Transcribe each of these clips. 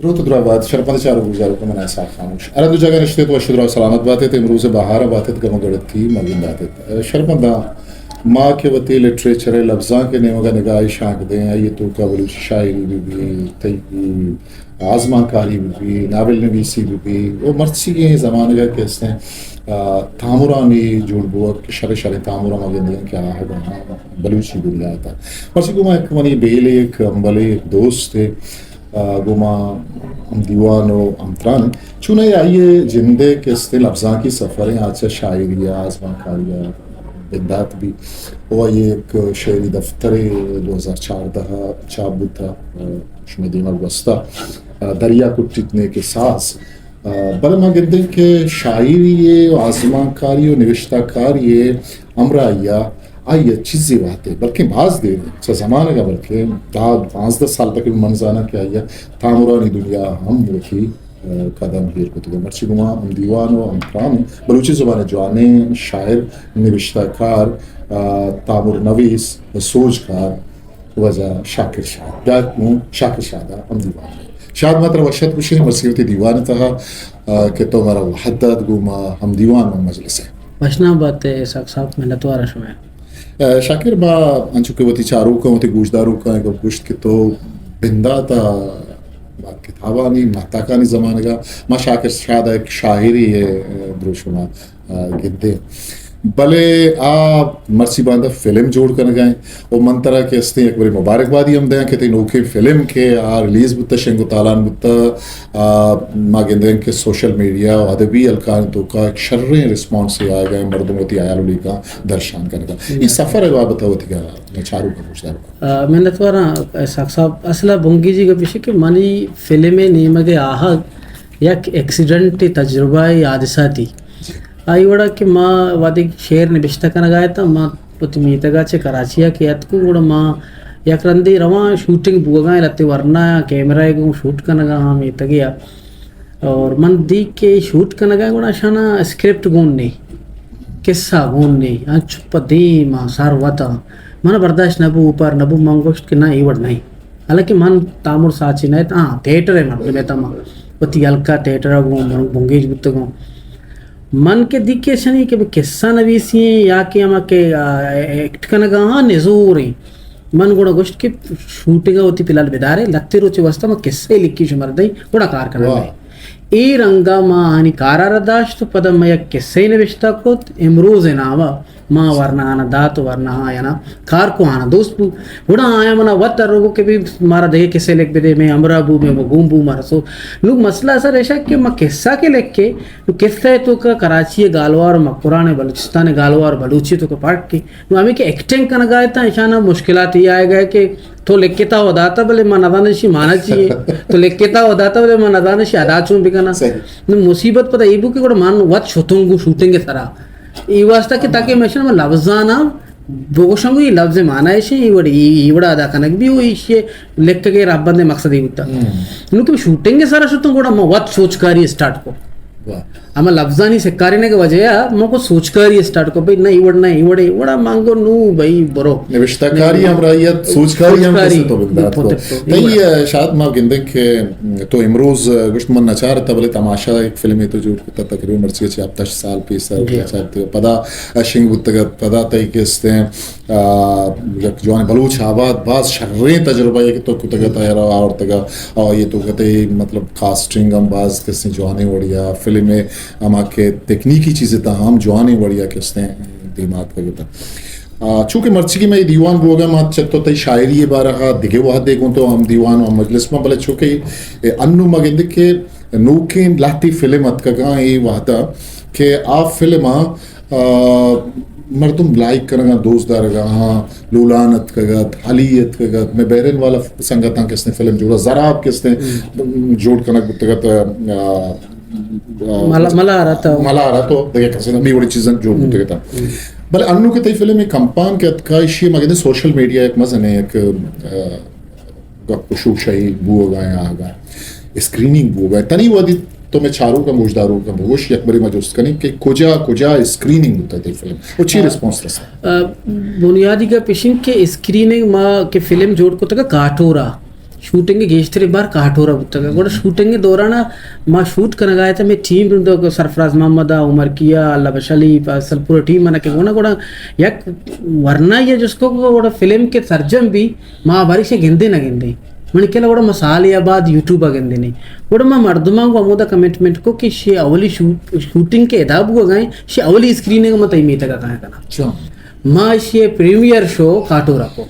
دروت ءُ دراہ بات، شرپمند چاروک ءُ گوشداروکاں، من اسحاق خاموش۔ ہر دو جاگہ نشتیت، وش ءُ دراہ ءُ سلامت باتیت۔ امروز ءِ بہار ءَ باتیت، گم ءُ گڑتی ما گنداتیت۔ شرپمنداں، ما کہ وتی لٹریچر ءِ لبزانک ءِ نیمگ ءَ نگاہے شانک دئیں، آئی ءِ توکا بلوچی شاعری بہ بی، تئی آزمانکاری بہ بی، ناول نویسی بہ بی، ءُ مرچیگیں زمانگ ءَ کہ استیں، آ، تامرانی جوڑ بوگ کہ شریں شریں تامراں ما گندگاں کہ آہگاں بلوچی دنیا ءِ تہا۔ مرچی گوں ما یک منی بیلے، یک ہمبلے، یک دوستے، آ، گوں ما ہم دیوان ءُ ہم تران ایں۔ چوناہا آئی ءِ جند ءِ کہ استیں لبزانکی سفر ایں، آ چہ شاعری ءَ، آزمانکاری ءَ بندات بی۔ ءُ آئی ءِ یک شعری دفترے دو ہزار چاردہ ءَ چاپ بوتہ، آ، شمئے دیما گوستہ، آ، دریا کٹیت نیکیں ساز۔ آ، بلے ما گندیں کہ شاعری ءِ ءُ آزمانکاری ءُ نبشتہ کاری ءِ ہمراہی ءَ آئی ءَ چیزے وہدے، بلکیں باز دیر چہ زمانگ ءَ، بلکیں دہ پانزدہ سال تقریباً من زاناں کہ آئی ءَ تامرانی دنیا ءَ ہم وتی، آ، قدم ایر کتگ۔ مرچی گوں ما ہم دیوان ءُ ہم تران ایں، بلوچی زبان ءِ جوانیں شاعر، نبشتہ کار، آ، تامر نویس ءُ سوجکار واجہ شاکر شاد۔ بیا گوں شاکر شاد ءَ ہم دیوان ایں۔ شاد، ما ترا وش اتک گوشیں، مرچی وتی دیوان ءِ تہا، آ، کہ تو مارا وہد دات گوں ما ہم دیوان ءُ ہم مجلس ایں۔ وشنام بات ئے اسحاق صاحب، منتوار آں شمئے۔ آ، شاکر، ما انچو کہ وتی چاروکاں، وتی گوشداروکاں گپ گوشت کہ تو بندات ءَ کتابانی، مہتاکانی زمانگ ءَ، ما شاکر شاد ءِ یک شاعرے ءِ، آ، دروشم ءَ، آ، گندیں۔ بلے آ مرچی باندا فلم جوڑ کنگ ءَ ایں۔ ءُ من ترا کہ استیں یک برے مبارکبادی ہم دیاں کہ تئی نوکیں فلم کہ آ ریلیز بوتہ، شنگ ءُ تالان بوتہ، آ، ما گندیں کہ سوشل میڈیا ءُ ادبی حلقہانی توکا یک شریں ریسپانسے آیگ ءَ ایں، مردم وتی ہیال ءُ لیکہاں درشان کنگ ءَ۔ اے سفر ءِ بابت ءَ وتی گا-، چاروکاں گوشدار کن۔ آ، منتوار آں اسحاق صاحب۔ اصل ءَ بنگیجی گپ ایش کہ منی فلم ءِ نیمگ ءَ آہگ یک ایکسیڈنٹ، تجربہ، حادثہ تی۔ آئی وڑا کہ ما وہدے شعر نبشتہ کنگ ءَ اتاں، ما وتی میتگ ءَ چہ کراچی ءَ کہ اتکوں، گڑا ما یک رندے رواں، شوٹنگ بوگ ءَ ایں، لہتے ورنا ءَ کیمرہ ءَ گوں شوٹ کنگ ءَ آں میتگ ءَ۔ اور من دیک کہ شوٹ کنگ ءَ، گڑا اشاناں اسکرپٹ گون نے، قصہ گون نے، انچو پہ دیم ءَ سر وت ءَ۔ من برداشت نہ بو، اوپار نہ بو، من گوشت کہ نہ، اے وڑ نہ ایں۔ حالانکہ من تامر ساچی نہ ات، ہاں، تھیٹر ءِ مردم اتاں، من وتی ہلک ءَ تھیٹر ءَ گوں من بنگیج بوتگوں۔ من کہ دیکھ کہ اشانی کہ قصہ نویسی ایں یا کہ ہما کہ، آ، ایکٹ کنگ ءَ، ہاں، نزور ایں۔ من گڑا گوشت کہ شوٹنگ ءَ وتی فی الحال بدارے، لہتے روچے واسطہ ما قصہ لکھی شمارا دئیں، گڑا کار کنگ ءَ ایں۔ اے رنگ ءَ ما آنی کار ءَ را داشت ءُ پدا ما یک قصہ نوشتہ کت، امروز ءِ نام ءَ۔ ما ورناہاں دات ءُ ورناہاں آیانا کار کو، آنا دوست بو۔ گڑا آیاں منا وت ءَ روگو کہ بھئی مارا دگہ کسے لکھ بدے، مئے ہمراہ بو، مئے گون بو، مارا سو۔ نوں مسئلہ سر ایشا کہ ما قصہ کہ لکھے، نوں قصہ ءِ توکا کراچی ءِ گالوار ءُ مکران ءِ، بلوچستان ءِ گالوار ءُ بلوچی ءِ توکا فرق کہ۔ نوں ہمے کہ ایکٹنگ کنگا اتاں، ایشانا مشکلات اے آیگا کہ تو لکھتا ءُ داتا، بلے ما نزاناں ایشی معنی چی اے۔ تو لکھتا ءُ داتا، بلے ما نزاناں ایشی ادا چون بکناں۔ نوں مصیبت پدا اے بو کہ گڑا من وت شتوں گوں شوٹنگ ءِ سرا۔ اے واسطہ کہ تاکہ مشن من لبزاناں بگوشاں گوں اے لبز ءِ معنی ایش ایں، اے وڑ، اے، اے وڑ ادا کنگ بی ءُ ایشی لکھگ ءِ رہبند ءِ مقصد اے بوتا۔ نوں کہ شوٹنگ ءِ سرا شتوں گڑا من وت سوچکاری اسٹارٹ کو۔ ہما لبزانی سکارینگ ءِ وجہ ءَ من کو سوچکاری اسٹارٹ کو، بھئی نہ اے وڑ نہ اے وڑ، اے وڑ من کو نوں بھئی برو۔ نبشتہ کاری ہمراہیت، سوچکاری ہم کسے تو بندات کو۔ تئی، آ، شاید ما گندیں کہ تو امروز، آ، گوشت من نچارتا، بلے تماشا یک فلمے تو جوڑ کتا تقریباً مرچی چہ ہپت ہشت سال پیسر۔ پدا شنگ بوتگ ات، پدا تئی کہ استیں، آ، یک جوانیں بلوچ آباد، باز شریں تجربہ یے کہ تو کتگ ات، آورتگ ات، آ، اے تو کتے مطلب کاسٹنگ ہم باز کہ استیں جوانیں وڑیا، فلم ءِ ہما کہ تکنیکی چیزے تا ہم جوانیں وڑیا کہ استیں دیما اتکگ ات۔ آ، چونکہ مرچی کہ مئے دیوان بوگا ما چہ تو تئی شاعری ءِ بارہ ءَ دگہ وہدے گوں تو ہم دیوان ءُ ہم مجلس ما، بلے چونکہ انوں ما گندے کہ نوکیں لہتے فلم اتکگاں اے وہدا کہ آ فلماں، آ، مردم لائک کنگاں، دوست دارگا، ہاں، لولان اتکگ ات، علی اتکگ ات، مئے بحرین والا سنگتاں کہ استیں فلم جوڑا، زراب کہ استیں جوڑ کنگ بوتگ ات، آ، آ، ملا-، ملار ات۔ ملار ات ءُ دگہ کسے نہ، ہمے وڑیں چیزاں جوڑ بوتگ اتاں۔ بلے انوں کہ تئی فلم اے کمپان کہ اتکا، ایشی ما گندے سوشل میڈیا یک مزنیں یک، آ، گپ ءُ شوشائی بوگا یا آگا اسکریننگ بوگا۔ تنی وہدی تو مئے چاروکاں گوشداروکاں بگوش، یک برے ما جست کنیں کہ کجا کجا اسکریننگ بوتا تئی فلم ءُ چی ریسپانس رسا؟ آ، بنیادی گپ ایش انت کہ اسکریننگ ما کہ فلم جوڑ کتگا کاٹورا، شوٹنگ ءِ گیشتریں بار کاٹور ءَ بوتگ۔ گڑا شوٹنگ ءِ دوران ءَ ما شوٹ کنگ ءَ اتاں، مئے ٹیم رند سرفراز محمد ءَ، عمر کیا، اللہ بشلی، فیصل پور ءِ ٹیم من کہ گونا گڑا یک ورنائی ءَ جست کو گڑا فلم کہ سرجم بی ما باری شے گندے نہ گندے۔ من کہ گڑا ما سال یا بعد یوٹیوب ءَ گندے نہیں۔ گڑا ما مردماں گو ہمودا کمٹمنٹ کو کہ شے اولی شوٹ، شوٹنگ کہ ادا بوگا گئے، شے اولی اسکریننگ ما تئی میتگ ءَ کائیں کنا۔ ما ایشی ءِ پریمیئر شو کاٹور ءَ کو۔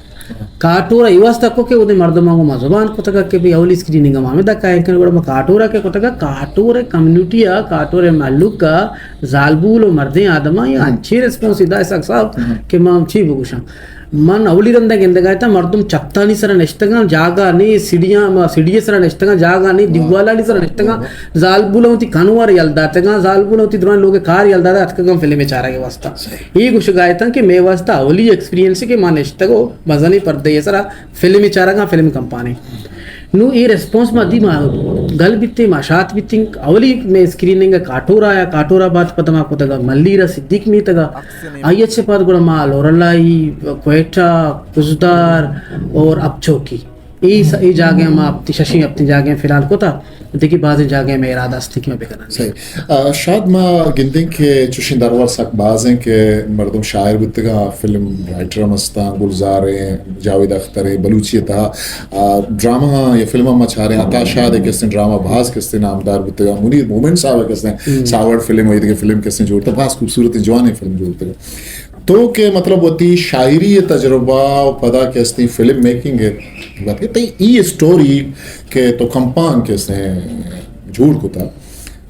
کاٹور ءَ اے واسطہ کو کہ اودے مردماں گوں ما زبان کتگ کہ بھئی اولی اسکریننگ ءَ ما ہمدا کائیں کن، گڑا ما کاٹور ءَ کہ کتگ، کاٹور ءِ کمیونٹی ءَ، کاٹور ءِ مہلوک ءَ، زالبول و مردیں آدماں یا انچیں ریسپانس ادا اسحاق صاحب کہ ما ہم چی بگوشاں۔ من اولی رندا گندگا اتاں، مردم چتانی سرا نشتگاں، جاگہ نے، سیڑھیاں، ما سیڑھی سرا نشتگاں، جاگہ نے، دیوالانی سرا نشتگاں، زالبولاں وتی کنوار یل داتگاں، زالبولاں وتی درائیں لوگ کار یل داتا اتکگاں فلم چارگ ءِ واسطہ۔ اے گوشگا اتاں کہ مئے واسطہ اولی ایکسپیرینس کہ ما نشتگ و مزنیں پردے ءِ سرا فلم چارگاں، فلم کمپانی۔ نو اے ریسپانس ما دی ما گل بیتیں، ما شات بیتیں۔ اولی مئے اسکریننگ کاٹورا یا کاٹورا بعد پدا ما کتگا ملیر صدیق میتگا۔ آئی ءَ چہ پد گڑا ما لورالائی، کوئٹہ، کزدار اور اپچوکی۔ اے س-، اے جاگہ ما ہپتی، ششیں ہپتیں جاگہ فی الحال کتا، دگہ بازیں جاگہ مئے ارادہ است کہ ما بکناں۔ صحیح۔ آ، شاد، ما گندیں کہ چوشیں درور سک باز ہیں کہ مردم شاعر بوتگاں، فلم رائٹر ہم استاں، گلزار ہیں، جاوید اختر ہیں، بلوچی تہا، آ، ڈرامہ یا فلم ما چاریں، عطا شاد کسیں ڈرامہ باز کسیں نامدار بوتگاں، منیر مومن صاحب کسیں ساوڑ فلم و ایدگہ فلم کسیں جوڑتا، باز خوبصورت جوانیں فلم جوڑتگاں۔ تو کہ مطلب وتی شاعری ءِ تجربہ و پدا کہ استیں فلم میکنگ ءِ وت کہ تئی ای اسٹوری کہ تو کمپان کہ استیں جوڑ کتا،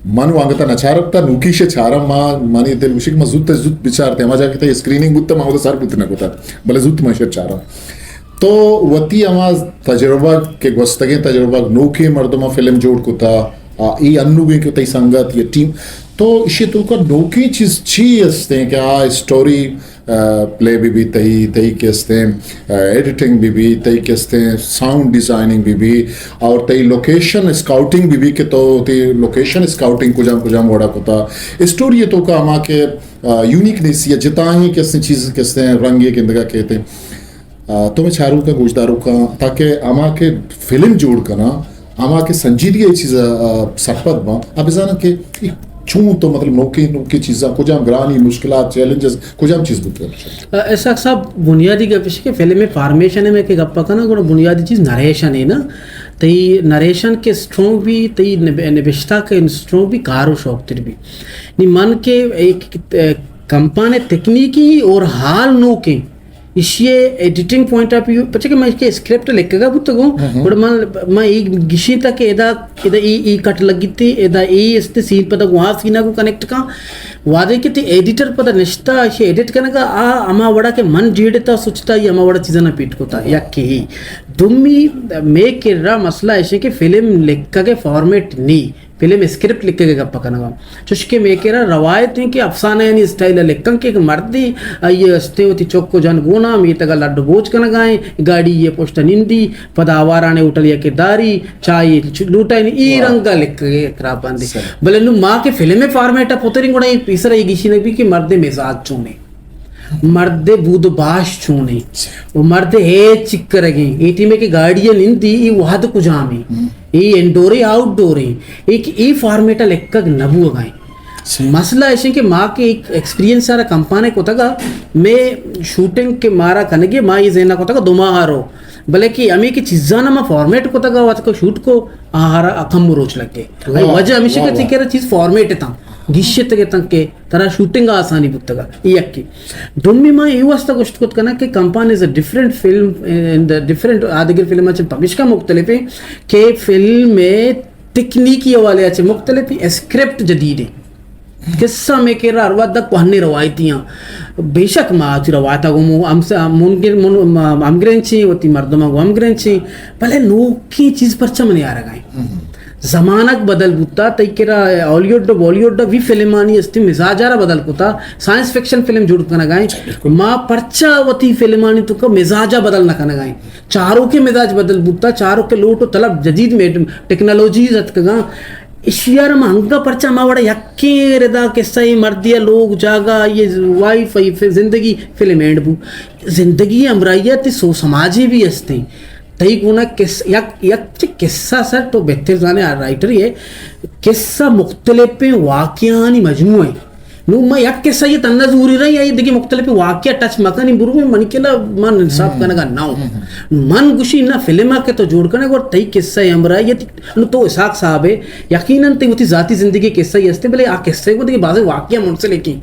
من وانگتا نچارتا، نوکیش چارم ما، منی دل گوشی کہ ما زوت زوت بچارتے، ہما جا کہ تئی اسکریننگ بوتا ما ودا سر بوت نہ کتا، بلے زوت ما شر چارم۔ تو وتی ہما تجربہ کہ گوستگیں تجربہ، نوکیں مردماں فلم جوڑ کتا، آ، ای انوگیں کہ تئی سنگت یا ٹیم، تو اشی توکا نوکیں چیز چی استیں کہ آ اسٹوری، آ، پلے بی بی تئی، تئی کہ استیں، آ، ایڈیٹنگ بی بی، تئی کہ استیں ساؤنڈ ڈیزائننگ بی بی، اور تئی لوکیشن اسکاؤٹنگ بی بی کہ تو تئی لوکیشن اسکاؤٹنگ کجام کجام وڑا کتا، اسٹوری توکا ہما کہ، آ، یونیکنیس یا جتائیں کہ استیں چیز کہ استیں رنگے گندگا کہتے ہیں۔ آ، تو میں چاروکاں گوشداروکاں تاکہ ہما کہ فلم جوڑ کناں، ہما کہ سنجیدگی ءِ چیز ءَ، آ، سرپد باں، آ بزاناں کہ اے چون تو مطلب نوکیں، نوکیں چیزاں، کجام گرانی، مشکلات، چیلنجز، کجام چیز بوتگ؟ آ، اسحاق صاحب، بنیادی گپ اش کہ فلم ءِ فارمیشن ءِ میں کہ گپ کناں، گڑا بنیادی چیز نریشن ہے نا۔ تئی نریشن کہ اسٹرانگ بی، تئی نب-، نبشتہ کہ اسٹرانگ بی، کار و شوق تر بی۔ نی من کہ ایک، آ، کمپان تکنیکی اور حال نوکیں ایشی ءِ ایڈیٹنگ پوائنٹ آف ویو، پچے کہ من کہ اسکرپٹ لکھگا بوتگوں، گڑا من، من ای گشیں تا کہ ادا، ادا ای، ای کٹ لگیتے، ادا ای است سین پدا گوں آ سینا گوں کنیکٹ کاں۔ وعدے کہ تی ایڈیٹر پدا نشتا، ایشی ایڈٹ کنگا، آ ہما وڑا کہ من جیڑتا سوچتا، ای ہما وڑا چیزاں نہ پیٹ کوتا، یک کہ ہی۔ دومی، میں کرا مسئلہ ایشے کہ فلم لکھگے فارمیٹ نی۔ فلم اسکرپٹ لکھگ ءِ گپ کنگ ءَ۔ چوشکہ مئے کرا روایت ایں کہ افسانہ یعنی اسٹائل ءَ لکھن کہ یک مردے آئی ءِ استیں وتی چک و جن گونا میتگ ءَ لڈ و بوج کنگ ءَ ایں، گاڑی ءِ پشت ءَ نندی، پدا آواران ءِ ہوٹل ءَ کہ داری، چاہ ءَ چ-، لوٹائینی، ای رنگ ءَ لکھگ ءِ کرا بندی۔ بلے نوں ما کہ فلم ءِ فارمیٹ ءَ پتریں گڑا اے پیسر ءَ اے گیشی نہ بی کہ مرد ءِ مزاج چون ایں۔ مرد ءِ بود و باش چون ایں؟ و مرد ءِ ہیت چکرگیں؟ اے ٹیم ءَ کہ گاڑی ءَ نندی، اے وہد کجام ایں؟ اے انڈور ایں، آؤٹ ڈور ایں؟ اے کہ اے فارمیٹ ءَ لکھگ نہ بوگ ءَ ایں۔ مسئلہ ایش ایں کہ ما کہ ایک ایکسپیرینس سارا کمپان ءَ کتگ ءَ، مئے شوٹنگ کہ مارا کنگی، ما اے ذہن ءَ کتگ ءَ دو ماہ ءَ رو، بلے کہ ہمے کہ چیزاں ما فارمیٹ کتگ ءَ، وت کو شوٹ کو، آہارا کم روچ لگے۔ وجہ ہمیش کہ تئی کرا چیز فارمیٹ اتاں، گیشتگ اتاں کہ ترا شوٹنگ ءَ آسانی بوتگ ءَ، اے یکے۔ دومی ما اے واسطہ گوشت کت کناں کہ کمپان is a different film, in the different آدگر فلم ءَ چہ پمیشکا مختلف ایں کہ فلم ءِ تکنیکی حوالے ءَ چہ مختلف ایں، اسکرپٹ جدید ایں۔ قصہ مئے کرا ہر وھد ءَ کوہنیں روایتی آں۔ بے شک ما وتی روایت ءَ گوں ہم-، ہمگرنچ ایں، وتی مردماں گوں ہمگرنچ ایں، بلے نوکیں چیز پرچا من یارگ ءَ ایں؟ زمانگ بدل بوتا، تئی کرا ہالی ووڈ و بالی ووڈ ءَ وی فلمانی استی مزاج ءَ را بدل کتا، سائنس فکشن فلم جوڑ کنگ ءَ ایں۔ ما پرچا وتی فلمانی توکا مزاج ءَ بدل نہ کنگ ءَ ایں؟ چاروکے مزاج بدل بوتا، چاروکے لوٹ و طلب جدید میڈ-، ٹیکنالوجیز اتکگاں۔ ایشی ءَ را ما انگا پرچا ما وڑا یکیں ردا قصہ ایں، مردے ءِ لوگ جاگہ، آئی ءِ وائف، آئی ءِ زندگی، فلم اینڈ بو۔ زندگی ہمراہی ءَ تئی سو سماجے بھی استیں۔ تئی گونا کس-، یک، یک چہ قصہ سر تو بہتر زانے، آ رائٹر یہ قصہ مختلفیں واقعانی مجموعہ ہے۔ نو ما یک قصہ یہ تنہ زوری رہی، یا یہ دیگه مختلف واقعہ ٹچ مکنی، برو میں منی کلا من انصاف کنگا نہ ہوں۔ من گوشی نہ، فلم آ کہ تو جوڑ کنے اور تئی قصہ ہمراہ یہ، نو تو اسحاق صاحب ہے، یقیناً تئی وتی ذاتی زندگی قصہ ہی ہستے، بلے آ قصہ کو دیگه بازیں واقعہ منسلک ہیں۔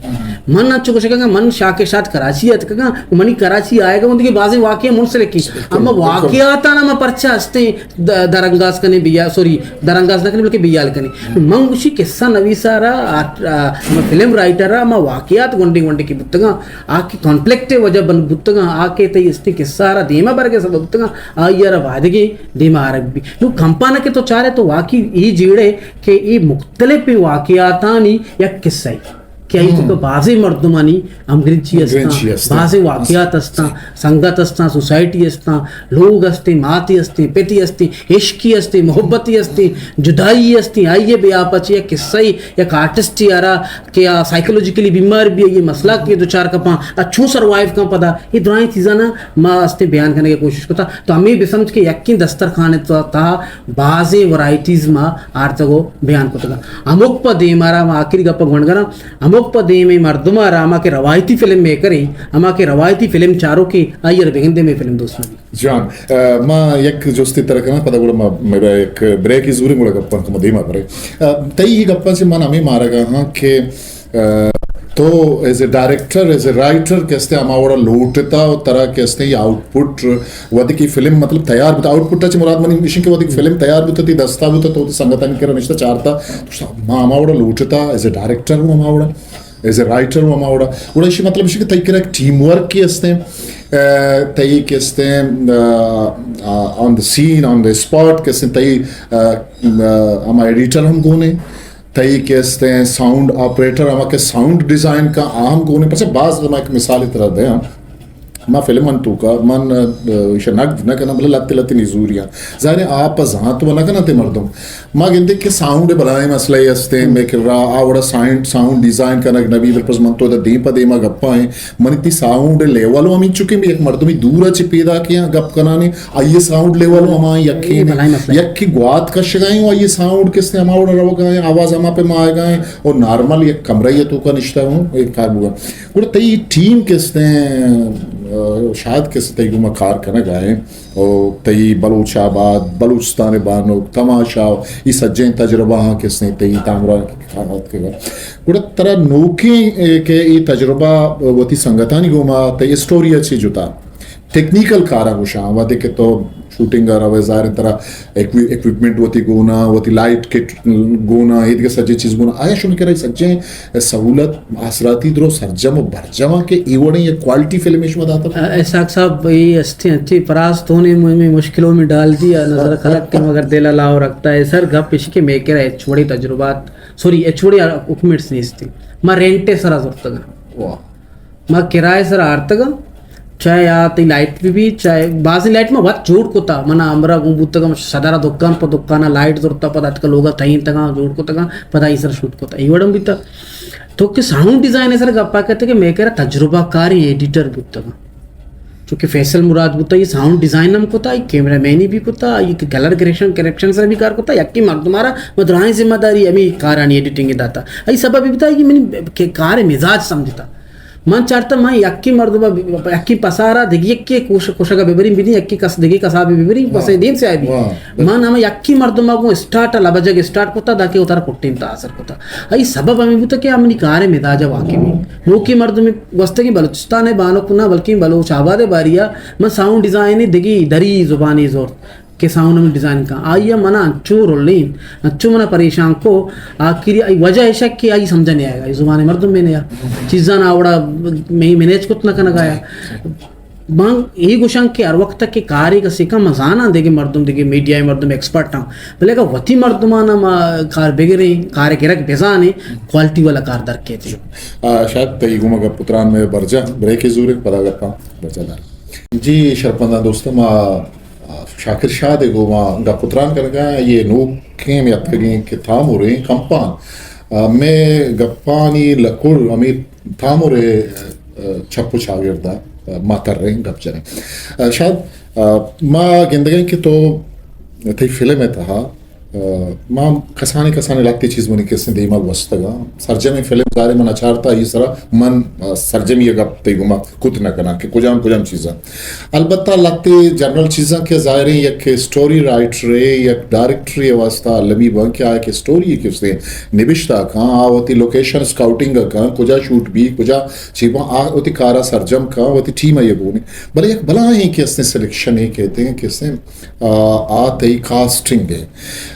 من انچو گوشگا من شاہ کے شاد کراچی اتکگا، منی کراچی آئے گا، دیگه بازیں واقعہ منسلک ہیں۔ اما واقعات آنا ما پرچہ ہستے، د-، درانگاز کنے بیا، سوری، درانگاز نہ کنے بلکہ بیال کنے۔ من گوشی قصہ نویسا را، آرٹ-، آ، ہما فلم رائٹر را، ہما واقعات گونڈے گونڈے کہ بوتگاں، آ کہ کانفلکٹ وجہ بن بوتگاں، آ کہ تئی استیں قصہ را دیما برگے سبب بوتگاں، آئی را وعدگے دیما آرگ بی۔ نو کمپانا کہ تو چارے تو واقعی ای جیڑے کہ ای مختلف واقعاتانی یک قصہ ہے۔ کہ آئی توکا بازیں مردمانی ہمگرنچی ہستاں، بازیں واقعات ہستاں، سنگت ہستاں، سوسائٹی ہستاں، لوگ ہستیں، ماتی ہستیں، پتی ہستیں، عشقی ہستیں، محبتی ہستیں، جدائی ہستیں، آئی بیا پچ یک قصہ، یک آرٹسٹ یارا کہ آ سائیکولوجیکلی بیمار بی، یہ مسئلہ کہ دچار کپاں، آ چوں سروائیو کن پدا، یہ درائیں چیزاں ما ہستیں بیان کرنے کی کوشش کرتا۔ تو ہمیں بسمجھ کہ یکیں دسترخوان تہا بازیں ورائٹیز ما آرتگ و بیان کتگ۔ ہمک پہ دیم ءَ را ما آخری گپ ءَ گونڈ گراں، ہمک پہ دیم ءَ مردم ءَ را ہما کہ روایتی فلم میکر ایں، ہما کہ روایتی فلم چاروک ایں، آئی ءَ را بگندے مئے فلم دوست نہ بیت۔ جان، ءَ، ما یک جستے ترا کناں، پدا گڑا ما، ما یک بریکے زوریں، گڑا گپاں کمو دیما بریں۔ ءَ، تئی اے گپاں چہ من ہمے مارگا ہاں کہ ءَ، تو as a director, as a writer کہ استے ہما وڑا لوٹتا و ترا کہ استے یہ آؤٹ پٹ، وہدے کہ فلم مطلب تیار بوتا، آؤٹ پٹ چہ مراد منی ایش کہ وہدے کہ فلم تیار بوتا، تئی دستا بوتا، تو وتی سنگتانی کرا نشتا چارتا، تو ما ہما وڑا لوٹتا، ایز اے ڈائریکٹر ہوں ہما وڑا، ایز اے رائٹر ہوں ہما وڑا۔ گڑا ایشی مطلب ایش کہ تئی کرا ایک ٹیم ورک کہ استے، ءَ، تئی کہ استے، ءَ، آن دی سین، آن دی اسپاٹ کہ استے تئی، ءَ، ءَ، ہما ایڈیٹر ہم گونے۔ تئی کہ استیں ساؤنڈ آپریٹر، ہما کہ ساؤنڈ ڈیزائن کا آ ہم گونے، پرچہ باز ما ایک مثال ترا دیاں۔ ما فلم من توکا، من، ءَ، ایشا نقد نہ کناں، بلے لتے لتے نزوریاں۔ ظاہر ہے، آپ زانت و نہ کناں تے مردم۔ ما گندے کہ ساؤنڈ بلائیں مسئلہ ہستیں، مئے کرا آ وڑا سائنڈ، ساؤنڈ ڈیزائن کنگ نبی، بل پس من تو دا دیم پہ دیما گپا ہیں۔ منی تئی ساؤنڈ لیول و ہمینچو کہ یک مردمی دور ءَ چہ پیداک ایں گپ کنانے، آئی ساؤنڈ لیول و ہما یکیں، بلاہیں مسئلہ۔ یکے گوات کشگا ایں و آئی ساؤنڈ کسے ہما وڑا روگا ایں، آواز ہما پہ ما آئیگا ایں، اور نارمل یک کمرہ ءِ توکا نشتہ ہوں، اے کار بوگا۔ گڑا تئی ٹیم کسے، ءَ، شاید کسے تئی گوما کار کنگا ایں، اور تئی بلوچ آباد، بلوچستان بانک، تماشا، ای سجیں تجربہ ہاں کسے تئی تامرا کار اتکگا۔ گڑا ترا نوکیں، اے، کہ اے تجربہ وتی سنگتانی گوما تئی اسٹوری ءَ چے جتا؟ ٹیکنیکل کارا گوشاں، وہدے کہ تو شوٹنگ ءَ روئے، ظاہر ہے ترا ایکوی-، اکوپمنٹ وتی گونا، وتی لائٹ کٹ گونا، ایدگہ سجیں چیز گونا۔ آیا شمے کرا اے سجیں سہولت آسراتی درو سرجم و برجم آں کہ اے وڑیں یک کوالٹی فلمے شما داتا؟ ا-، اسحاق صاحب، اے ہستی انچیں فراز تو نے مجھے مشکلوں میں ڈال دیا، نظر خلق کے مگر دل الاؤ رکھتا ہے۔ سر گپ اش کہ مئے کرا ہچ وڑیں تجربات، سوری، ہچ وڑیں اکوپمنٹس نیستی۔ ما رینٹ ءِ سرا زرتگاں۔ واہ۔ ما کرایہ سرا آرتگاں، چاہے آ تئی لائٹ بہ بی، چاہے بازیں لائٹ ما وت جوڑ کتا، منا ہمراہ گون بوتگاں، صدر ءَ دکان پہ دکان ءَ لائٹ زرتا، پدا اتکا لوگا تہینتگاں، جوڑ کتگاں، پدا اے سر شوٹ کتا۔ اے وڑم بیتا۔ تو کہ ساؤنڈ ڈیزائن ءِ سر گپا کتے کہ مئے کرا تجربہ کاریں ایڈیٹر بوتگاں۔ چونکہ فیصل مراد بوتا، اے ساؤنڈ ڈیزائن ہم کتا، اے کیمرہ مینی بھی کتا، اے کلر کریکشن، کریکشن سر بھی کار کتا، یکیں مردم آرا ما درائیں ذمہ داری ہمیں کارانی ایڈیٹنگ داتا۔ اے سبب بوتا کہ منی کہ کار مزاج سمجھتا۔ من چارتا من یکیں مردم ءَ، یکیں پسارا دگہ یکے کوش-، کوشگ ءَ ببریں، بدیں یکے کس دگہ کسا بہ ببریں، واہ۔ پسے دیم سے آئی بی۔ واہ۔ من ہم یکیں مردم ءَ گوں اسٹارٹ ءَ لبجگ اسٹارٹ کتا، داکہ اتارا کٹیں تا اثر کتا۔ اے سبب ہمیں بوتا کہ منی کار مزاج ءَ واقعی نوکیں مردم گوستگیں بلوچستان ءِ بانک نہ بلکیں بلوچ آباد ءِ باریا من ساؤنڈ ڈیزائن دگہ دری زبانی زورت۔ کہ ساؤنڈ ہم ڈیزائن کن۔ آئی ءَ منا انچو رلین، انچو منا پریشان کو، آخری آئی وجہ ایشا کہ آئی سمجھا نہیں آئے گا، آئی زبان مردم میں نہیں آ۔ چیزاں آوڑا میں مینیج کت نہ کنگا آیا۔ من اے گوشاں کہ ہر وقت کہ کارے کسے کا مزانا دگہ مردم، دگہ میڈیا مردم ایکسپرٹ ہاں۔ بلے اگر وتی مردمانا ما کار بگریں، کار گرک بزانیں، کوالٹی والا کار در کیتے۔ آ، شاید تئی گوما گپ تران میں برجا، بریک زورے، پدا گپاں برجا دار۔ جی، شرپندان دوستاں، ما شاکر شاد ءِ گوما گپ ءُ تران کنگا، اے نوکیں ہمے اتکگیں کہ تامریں کمپان، آ، مئے گپانی لکڑ ہمے تامر ءِ، آ، چپ ءُ چاگرد ءَ، آ، ما تریں گپ جنیں۔ آ، شاد، آ، ما گندگیں کہ تو تئی فلم ءِ تہا، آ، ما کسانیں کسانیں لہتے چیز منی کسیں دیما گوستگاں۔ سرجمیں فلم ظاہر من اچارتا، آئی سرا من، آ، سرجمی ءِ گپ تئی گوما کت نہ کناں کہ کجام کجام چیزاں۔ البتہ لہتے جنرل چیزاں کہ ظاہریں یک اسٹوری رائٹرے، یک ڈائریکٹرے واسطہ المی باں کہ آ یک اسٹوری کسیں نبشتہ کاں، آ وتی لوکیشن سکاؤٹنگ کاں، کجا شوٹ بی، کجا چی باں، آ وتی کارا سرجم کاں، وتی ٹیم ءَ گونی۔ بلے یک بلاہیں کہ استیں سلیکشن ءَ کہتے ہیں کہ استیں، آ، آ تئی کاسٹنگ ءَ۔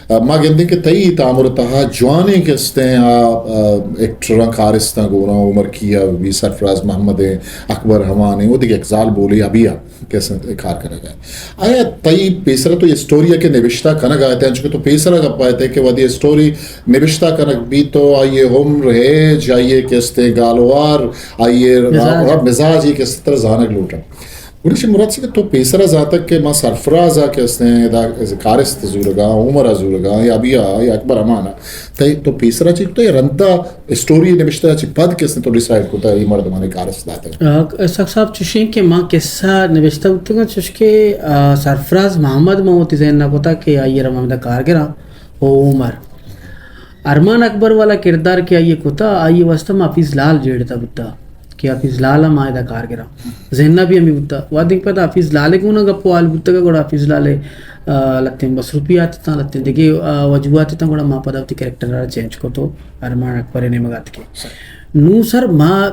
آ، ما گندیں کہ تئی تامر تہا جوانیں کہ استیں، آ، آ، ایکٹراں کارستاں گوراں، عمر کیا بی، سرفراز محمد ہیں، اکبر ہمان ہیں، وہ دیگہ ایک زال بولی ابھی آ کہ استیں کار کنگا۔ آیا تئی پیسرا تو یہ اسٹوری ہے کہ نبشتہ کنگا ہے، انچو کہ تو پیسرا گپا ہے کہ ودی اسٹوری نبشتہ کنگ بی تو آئی عمر ہے، جائیے کہ استیں گالوار، آئی مزاج۔ مزاج یہ کہ استیں طرح زانگ لوٹا۔ گڑا چہ مراد چی کہ تو پیسرا زانتگ کہ ما سرفراز ءَ کہ استیں ادا کارست زورگا، عمر ءَ زورگا، یا بیا، یا اکبر امان ءَ۔ تئی تو پیسرا چی تو رندا اسٹوری نبشتہ چی پد کہ استیں تو ڈیسائیڈ کتا اے مردمانی کارست داتگ۔ آ، اسحاق صاحب چوشیں کہ ما قصہ نبشتہ بوتگاں چوش کہ، آ، سرفراز محمد ما وتی ذہن ءَ کتا کہ آئی ءَ را ما ہمدا کارگراں او عمر۔ ارمان اکبر والا کردار کہ آئی ءَ کتا، آئی ءِ واسطہ ما حفیظ لال جیڑتا بوتا کہ حفیظ لال ءَ ما ادا کارگراں۔ ذہن ءَ بھی ہمیں بوتا۔ وہدے کہ پدا حفیظ لال ءِ گونا گپ و حال بوتگ، گڑا حفیظ لال ءِ، آ، لتیں مصروفیات تاں، لتیں دگہ، آ، وجوہات تاں، گڑا ما پدا وتی کریکٹر ءَ چینج کتو ارمان اکبر ءِ نیمگ ءَ اتکیں۔ نوں سر ما،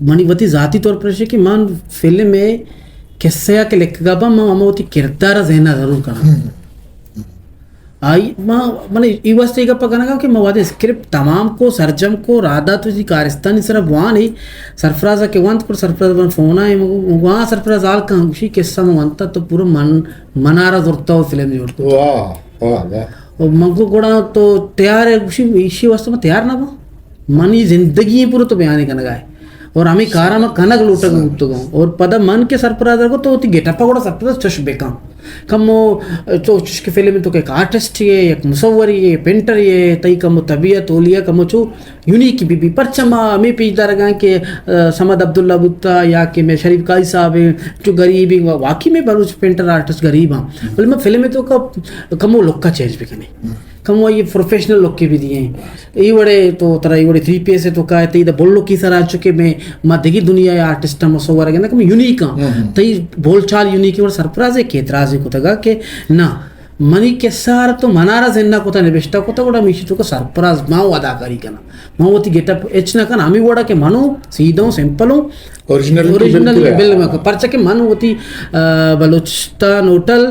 منی وتی ذاتی طور پر ایش کہ من فلم ءِ قصہ ءَ کہ لکھگا باں، من ہما وتی کردار ءَ ذہن ءَ ضرور کناں۔ آئی ما، من ای واسطہ ای گپ کنگا کہ ما وہدے اسکرپٹ تمام کو، سرجم کو، رادا تو جی کارستانی سرا بوان ای، سرفراز کہ وانت پر سرفراز بن فون آئے، مگو، مگو، ہاں سرفراز حال کہاں گوشی قصہ ما وانتا تو پورا من، منارا زورتا و فلم جوڑ کو۔ واہ، واہ، واہ۔ و مگو گڑا تو تیار ہے گوشی، ایشی واسطہ ما تیار نہ با۔ منی زندگی پورا تو بیان کنگا ہے۔ اور ہمیں کارا ما کنگ لوٹگ بوتگوں۔ اور پدا من کہ سرفراز کو تو وتی گیٹ اپ گڑا سرفراز چش بکن۔ کمو تو چش کہ فلم تو کہ ایک آرٹسٹ ہے، ایک مصور ہے، پینٹر ہے، تئی کمو طبیعت اولیا کمو چو یونیک بی بی۔ پرچہ ما ہمیں پیش دارگاں کہ، آ، صمد عبداللہ بوتا یا کہ میں شریف قاضی صاحب ہیں، جو غریب ہیں، واقعی میں بلوچ پینٹر آرٹسٹ غریب ہاں۔ بلے میں فلم تو کا کمو لکا چینج بکنے۔ کمو یہ پروفیشنل لک بھی دیے ہیں۔ اے وڑے تو ترا اے وڑے تھری پیس ہے تو کا ہے، تئی دا بلو کی سرا چکے میں ما دگی دنیا یا آرٹسٹ ہم مصور ہے نا، کم یونیک ہاں۔ تئی بول چال یونیک ہے، اور سرفراز ہے کہ اعتراض ہے کتگا کہ نہ، منی قصہ آر تو منارا زندہ کتا نبشتہ کتا، گڑا میشی تو کا سرفراز ما اداکاری کنا۔ ما وتی گیٹ اپ اچ نہ کنا، ہمیں وڑا کہ منو سیدھا ہوں، سمپل ہوں۔ اوریجنل اوریجنل بالکل ہے۔ بل میں پرچہ کہ من وتی، آ، بلوچستان ہوٹل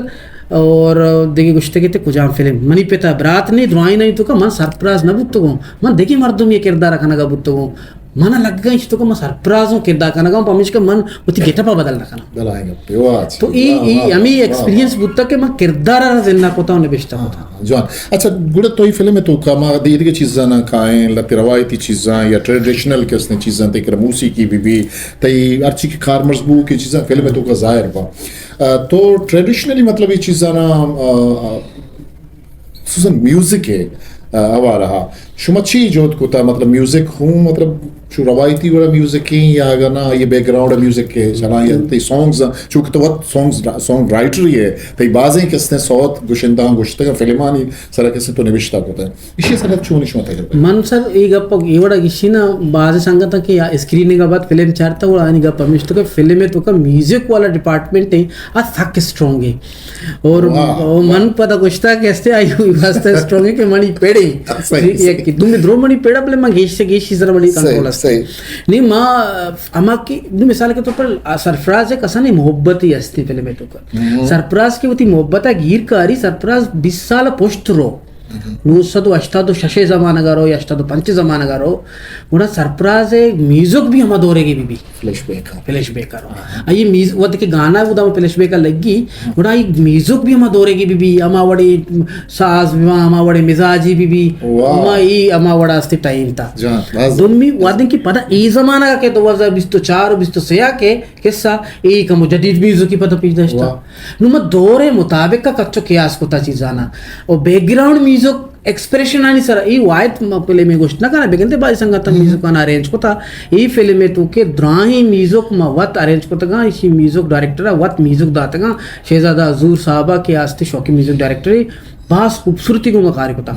اور دگہ گوشتگے تے کجام فلم۔ منی پتا برات نے درائیں نہیں تو کا من سرفراز نہ بوتگوں۔ من دگہ مردم یہ کردار کنگا بوتگوں۔ من لگا اش تو کا من سرفرازوں کردار کنگا، پمیش کہ من وتی گیٹ اپ بدل نہ کناں۔ بلائیں گپے، واہ، تو ای، واہ، ای واہ، ہمیں واہ، ایکسپیرینس واہ۔ بوتا کہ من کردار را زندہ کوتا و نبشتہ کوتا۔ ہاں، جوان۔ اچھا، گڑا تو ای فلم تو کا ما دیدگے چیزاں نہ کائیں، لتی روایتی چیزاں یا ٹریڈیشنل کسنے چیزاں تے کر موسیقی بھی بھی، تئی ہرچی کہ کارمرز بو کی چیزاں فلم تو کا ظاہر با۔ آ، تو ٹریڈیشنلی مطلب یہ چیزاں نا، آ، آ، خصوصاً میوزک ءِ، آ، حوالہ ءَ شما چی جہد کتا؟ مطلب میوزک ہوں، مطلب چو روایتی وڑا میوزک ہیں یا اگر نہ یہ بیک گراؤنڈ میوزک کے چلائیں یا تئی سانگز، چونکہ تو وقت سانگز، سانگ رائٹر ہی ہے، تئی بازیں کستے صوت گشندہ گشتگ فلمانی سرا کستے تو نبشتہ کتا ہے۔ ایشی سرا چونی شما تجربہ؟ من سر ای گپ ای وڑا گشی نا، باز سنگت کہ یا اسکریننگ بعد فلم چارتا وڑا آنی گپ ہمیش تو کہ فلم تو کا میوزک والا ڈپارٹمنٹ ہے، آ سک اسٹرانگ ہے۔ اور واہ، اور واہ۔ من پدا گوشتا کہ استے آئی واسطہ اسٹرانگ ہے کہ منی پیڑے۔ صحیح، صحیح۔ یک دومی درو منی پیڑا بلے من گیش سے گیش سر منی صحیح، کنٹرول است۔ صحیح۔ نہیں، ما اما کہ نو مثال کے طور پر سرفراز ہے کسانی محبت ہی ہستی فلم ہے تو کا۔ ہوں۔ سرفراز کی وتی محبت گیر کاری، سرفراز بیس سال پشت رو۔ نو سد و ہشتاد و شش زمانگا رو یا ہشتاد و پنچ زمانگا رو، گڑا سرفراز ہے میوزک بھی ہما دورے کے بھی بھی۔ Flash back. فلیش بیک کرو۔ آئی میز-، وقت کہ گانا وہ دم فلیش بیک لگی، گڑا ای میوزک بھی ہما دورے کی بھی بھی، ہما وڑے ساز بھی، ہما وڑے مزاجی بھی بھی، واہ۔ ہما ای ہما وڑا استے ٹائم تا۔ جان، واہ۔ دومی وادن کی پدا ای زمانہ کے دو ہزار بیست و چار و بیست و سہ کے قصہ ای کمو جدید میوزک کی پدا پیش داشتا۔ واہ۔ نو ما دور مطابق کا کچو قیاس کوتا چیزانا۔ او بیک گراؤنڈ میوزک ایکسپریشن آنی سرا ای واحد ما فلم ء گوشت نہ کناں، بگندے بازی سنگتاں میوزک آناں ارینج کتا۔ ای فلم ء تو کہ دراہیں میوزک ما وت ارینج کتگاں، ایشی میوزک ڈائریکٹر ء وت میوزک داتگاں، شہزادہ حضور صاحب ء کہ آستے شوقی میوزک ڈائریکٹر ء، باز خوبصورتی گوں ما کار کتا۔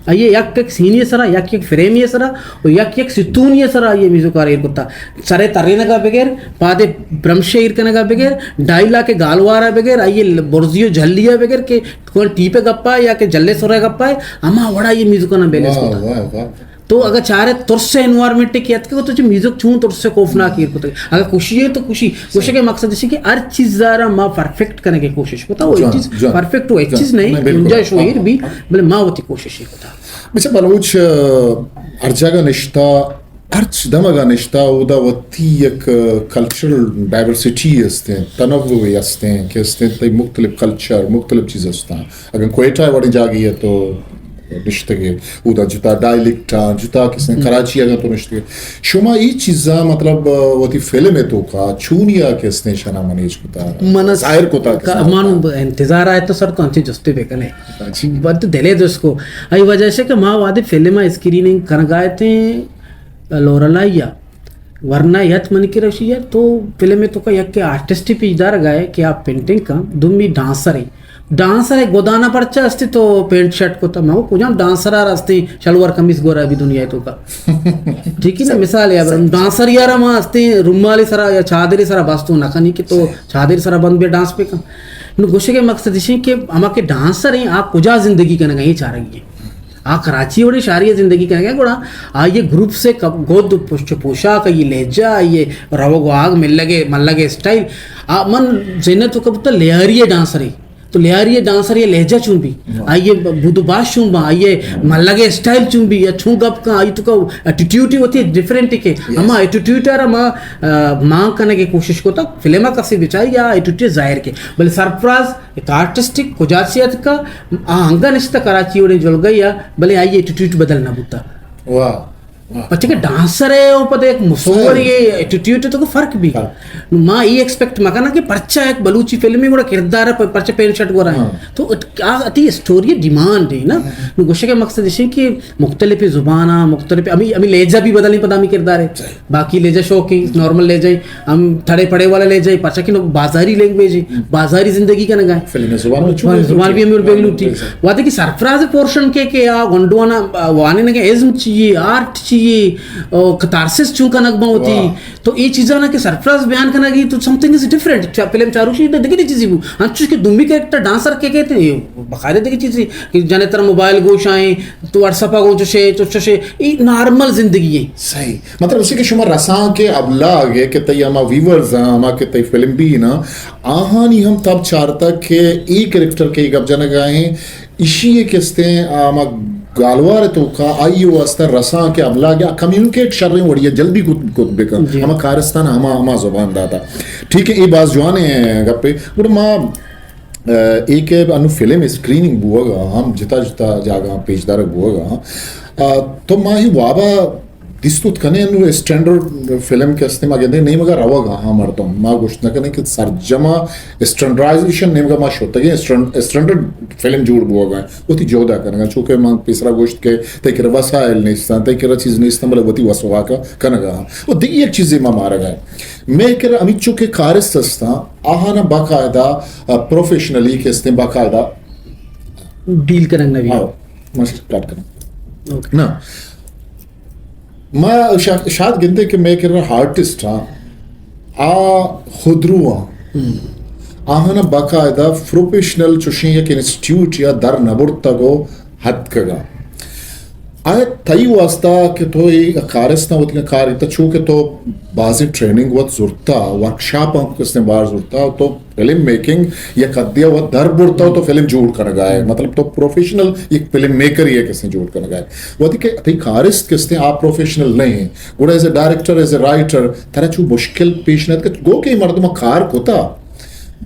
آئی ء یک یک سینی ء سرا، یک یک فریمی ء سرا و یک یک ستونی ء سرا آئی ء میوزک ء ایر کتا۔ سر ء ترینگ ء بگر، پاد ء برمش ء ایر کنگ ء بگر، ڈائیلاگ ء گالوار ء بگر، آئی ء برزی و جھلی ء بگر کہ کون ٹیپ ء گپا یا کہ جھل ء سر ء گپا، ہما وڑا آئی ء میوزک ء بیلنس کتا۔ تو اگہ چارے ترس ء انوائرمنٹ کہ اتکگ تو چہ میوزک چون ترس ء خوفناک ایر کتگ۔ اگہ خوشی ہے تو خوشی، خوشی کے مقصد اسی کہ ہر چیز ء را ما پرفیکٹ کنگ ء کوشش کتا، وہ ایک چیز پرفیکٹ، وہ ایک چیز نہیں، گنجائش وہ ایر بھی، بلے ما وتی کوشش ہی کتا۔ بچہ بلوچ، آ، ہر جگہ نشتہ، ہرچ دمگا نشتہ، اودا وتی یک، آ، کلچرل ڈائیورسٹی استیں، تنوع استیں، کہ استیں تئی مختلف کلچر، مختلف چیز استاں۔ اگر کوئٹہ وڑیں جاگے ہے تو نشتگے، اودا جتا ڈائلیکٹ آں، جتا کسیں کراچی اگر تو نشتگے۔ شما ای چیزاں مطلب، آ، وتی فلم ہے تو کا چونیا کہ استیں شنا منیج کتا، من ظاہر کتا کہ کا-، مانو انتظار آئے تو سر تو انچے جستے بے کنے۔ بد دلے دس کو۔ ای وجہ سے کہ ما وادی فلم اسکریننگ کنگائے تھے لورلائی یا ورنہ یت من کی رشی یا تو فلم تو کا یک آرٹسٹ پیش دار گائے کہ آپ پینٹنگ کا دومی ڈانسر ہے۔ ڈانسر ہے گودانا پرچا استی تو پینٹ شرٹ کو تا مو کجام ڈانسر آ راستے شلوار قمیص گورا بھی دنیا تو کا۔ ٹھیک ہے نا، مثال ہے، اب ڈانسر یار ما استے رومالی سرا یا چادری سرا بس تو نہ کنی کہ تو چادری سرا بند بے ڈانس پہ کا۔ نو گوشے کے مقصد اسی کہ ہما کہ ڈانسر ہیں، آ کجا زندگی کنگا، یہ چاہ رہی ہے۔ آ کراچی وڑے شہری زندگی کنگا، گڑا آ یہ گروپ سے کب-، گود پوش-، پوشاک، یہ لہجہ، یہ روگ و آگ، ملگے، ملگے اسٹائل۔ آ من زینت و کبتا لیاری ڈانسر ہیں۔ تو لیاری ڈانسر یہ لہجہ چون بھی، آئیے بود و باش چون با، آئیے ملگے اسٹائل چون بھی، یا چون گپ کا، آئی تو کا ایٹیٹیوڈ ہی ہوتی ہے، ڈیفرنٹ کے۔ ہما ایٹیٹیوڈ آ ما، آ، مانگ کرنے کی کوشش کو تا، فلم کسی بچائی یا ایٹیٹیوڈ ظاہر کے۔ بلے سرفراز ایک آرٹسٹک کجا سی اتکا، آ انگا نشتا کراچی وڑے جلگئی یا، بلے آئی ایٹیٹیوڈ بدل نہ بوتا۔ واہ، واہ۔ پچے کہ ڈانسر ہے، او پتہ ایک مصور ہے، ایٹیٹیوڈ تو فرق بھی۔ فرق۔ نو ما یہ ایکسپیکٹ مکنا کہ پرچا ایک بلوچی فلم میں گڑا کردار ہے، پر-، پرچا پینٹ شرٹ گورا ہے۔ ہاں۔ تو ات-، آ اتی اسٹوری ڈیمانڈ ہے نا۔ نو گوشے کے مقصد اسی کہ مختلف زباناں، مختلف، ہمیں، ہمیں لہجہ بھی بدلیں پدا ہمیں کردار ہے۔ صحیح۔ باقی لہجہ شوقیں، نارمل لہجہ ہے۔ ہم تھڑے پڑے والا لے جائیں، پرچا کہ نو بازاری لینگویج ہے، بازاری زندگی کنگا ہے۔ فلم زبان میں چون زبان بھی ہمیں بنگلو ٹھیک۔ وہدے کہ سرفراز پورشن کے، کہ آ گنڈوانا، آ، وانے نگے ازم چاہیے، آرٹ چاہیے، او، کتارسس چون کنگ بن ہوتی۔ تو یہ چیزاں نا کہ سرفراز بیان کنگی تو سم تھنگ از ڈفرنٹ۔ چا-، فلم چاروشی دگہ چیزی بو۔ ہنچوش کہ دومی کریکٹر ڈانسر کے کہتے ہیں، یہ باقاعدہ دگہ چیزی کہ جانے ترا موبائل گوش آئیں، تو واٹس ایپ گو چوشے، تو چوشے، یہ نارمل زندگی ہے۔ صحیح۔ مطلب اسی کہ شما رسانک ابلاغ ہے کہ تئی ہما ویورز ہیں، ہما کہ تئی فلم بھی نا، آہانی ہم تب چارتا کہ ای کریکٹر کے گپ جنگ آئیں، اشی یہ کستے ہیں، ہما گالوار تو کا آئی واسطہ رسانک ابلاغ یا کمیونیکیٹ شریں وڑی ہے، جلدی کت، کت بکن۔ جی۔ ہما کارستان ہما، ہما زبان داتا۔ ٹھیک ہے، یہ باز جوانے گپے۔ گڑا ما، آ، ایک ہے انو فلم اسکریننگ بوگا، ہم جتا جتا جاگا پیش دارگ بوگا۔ آ، تو ما ہی وابا دیستوت کنے انو اسٹینڈرڈ فلم کہ استیں، ما گندے نیمگا روگا ہاں مردم۔ ما گوشت نہ کنے کہ سرجما اسٹینڈرڈائزیشن نیمگا ما شتگیں، اسٹینڈ-، اسٹینڈرڈ فلم جوڑ بوگا۔ وتی جہدا کنگا، چونکہ من پیسرا گوشت کہ تئی کرا وسائل نیستاں، تئی کرا چیز نیستاں، بلے وتی وس واکا کنگا۔ و دیگی یک چیزے ما مارگا۔ مئے کرا ہمیچو کہ کارست استاں، آہانا باقاعدہ، آ، پروفیشنلی کہ استیں باقاعدہ ڈیل کنگ نہ بی۔ ہاں، ماسٹر کٹ کنگ۔ اوکے۔ نا۔ ما شا-، شاید گندے کہ مئے کرا آرٹسٹ ہاں، آ خودرو ہاں۔ آہانا باقاعدہ پروفیشنل چوشیں یک انسٹیٹیوٹ یا در نبرتگ و ہتکگا۔ آیا تئی واسطہ کہ تو اے کارستاں وتی کار ایتا، چو کہ تو بازیں ٹریننگ وت زرتا، ورکشاپ ہم کستیں بار زرتا، تو فلم میکنگ یک حدے وت در برتا تو فلم جوڑ کنگا ہے۔ مطلب تو پروفیشنل یک فلم میکر ہی ہے کستیں جوڑ کنگا ہے۔ وتی کہ تئی کارست کستیں آ پروفیشنل نہیں۔ گڑا as a director, as a writer, ترا چو مشکل پیش نہ اتک؟ گو کہ اے مردم کار کتا،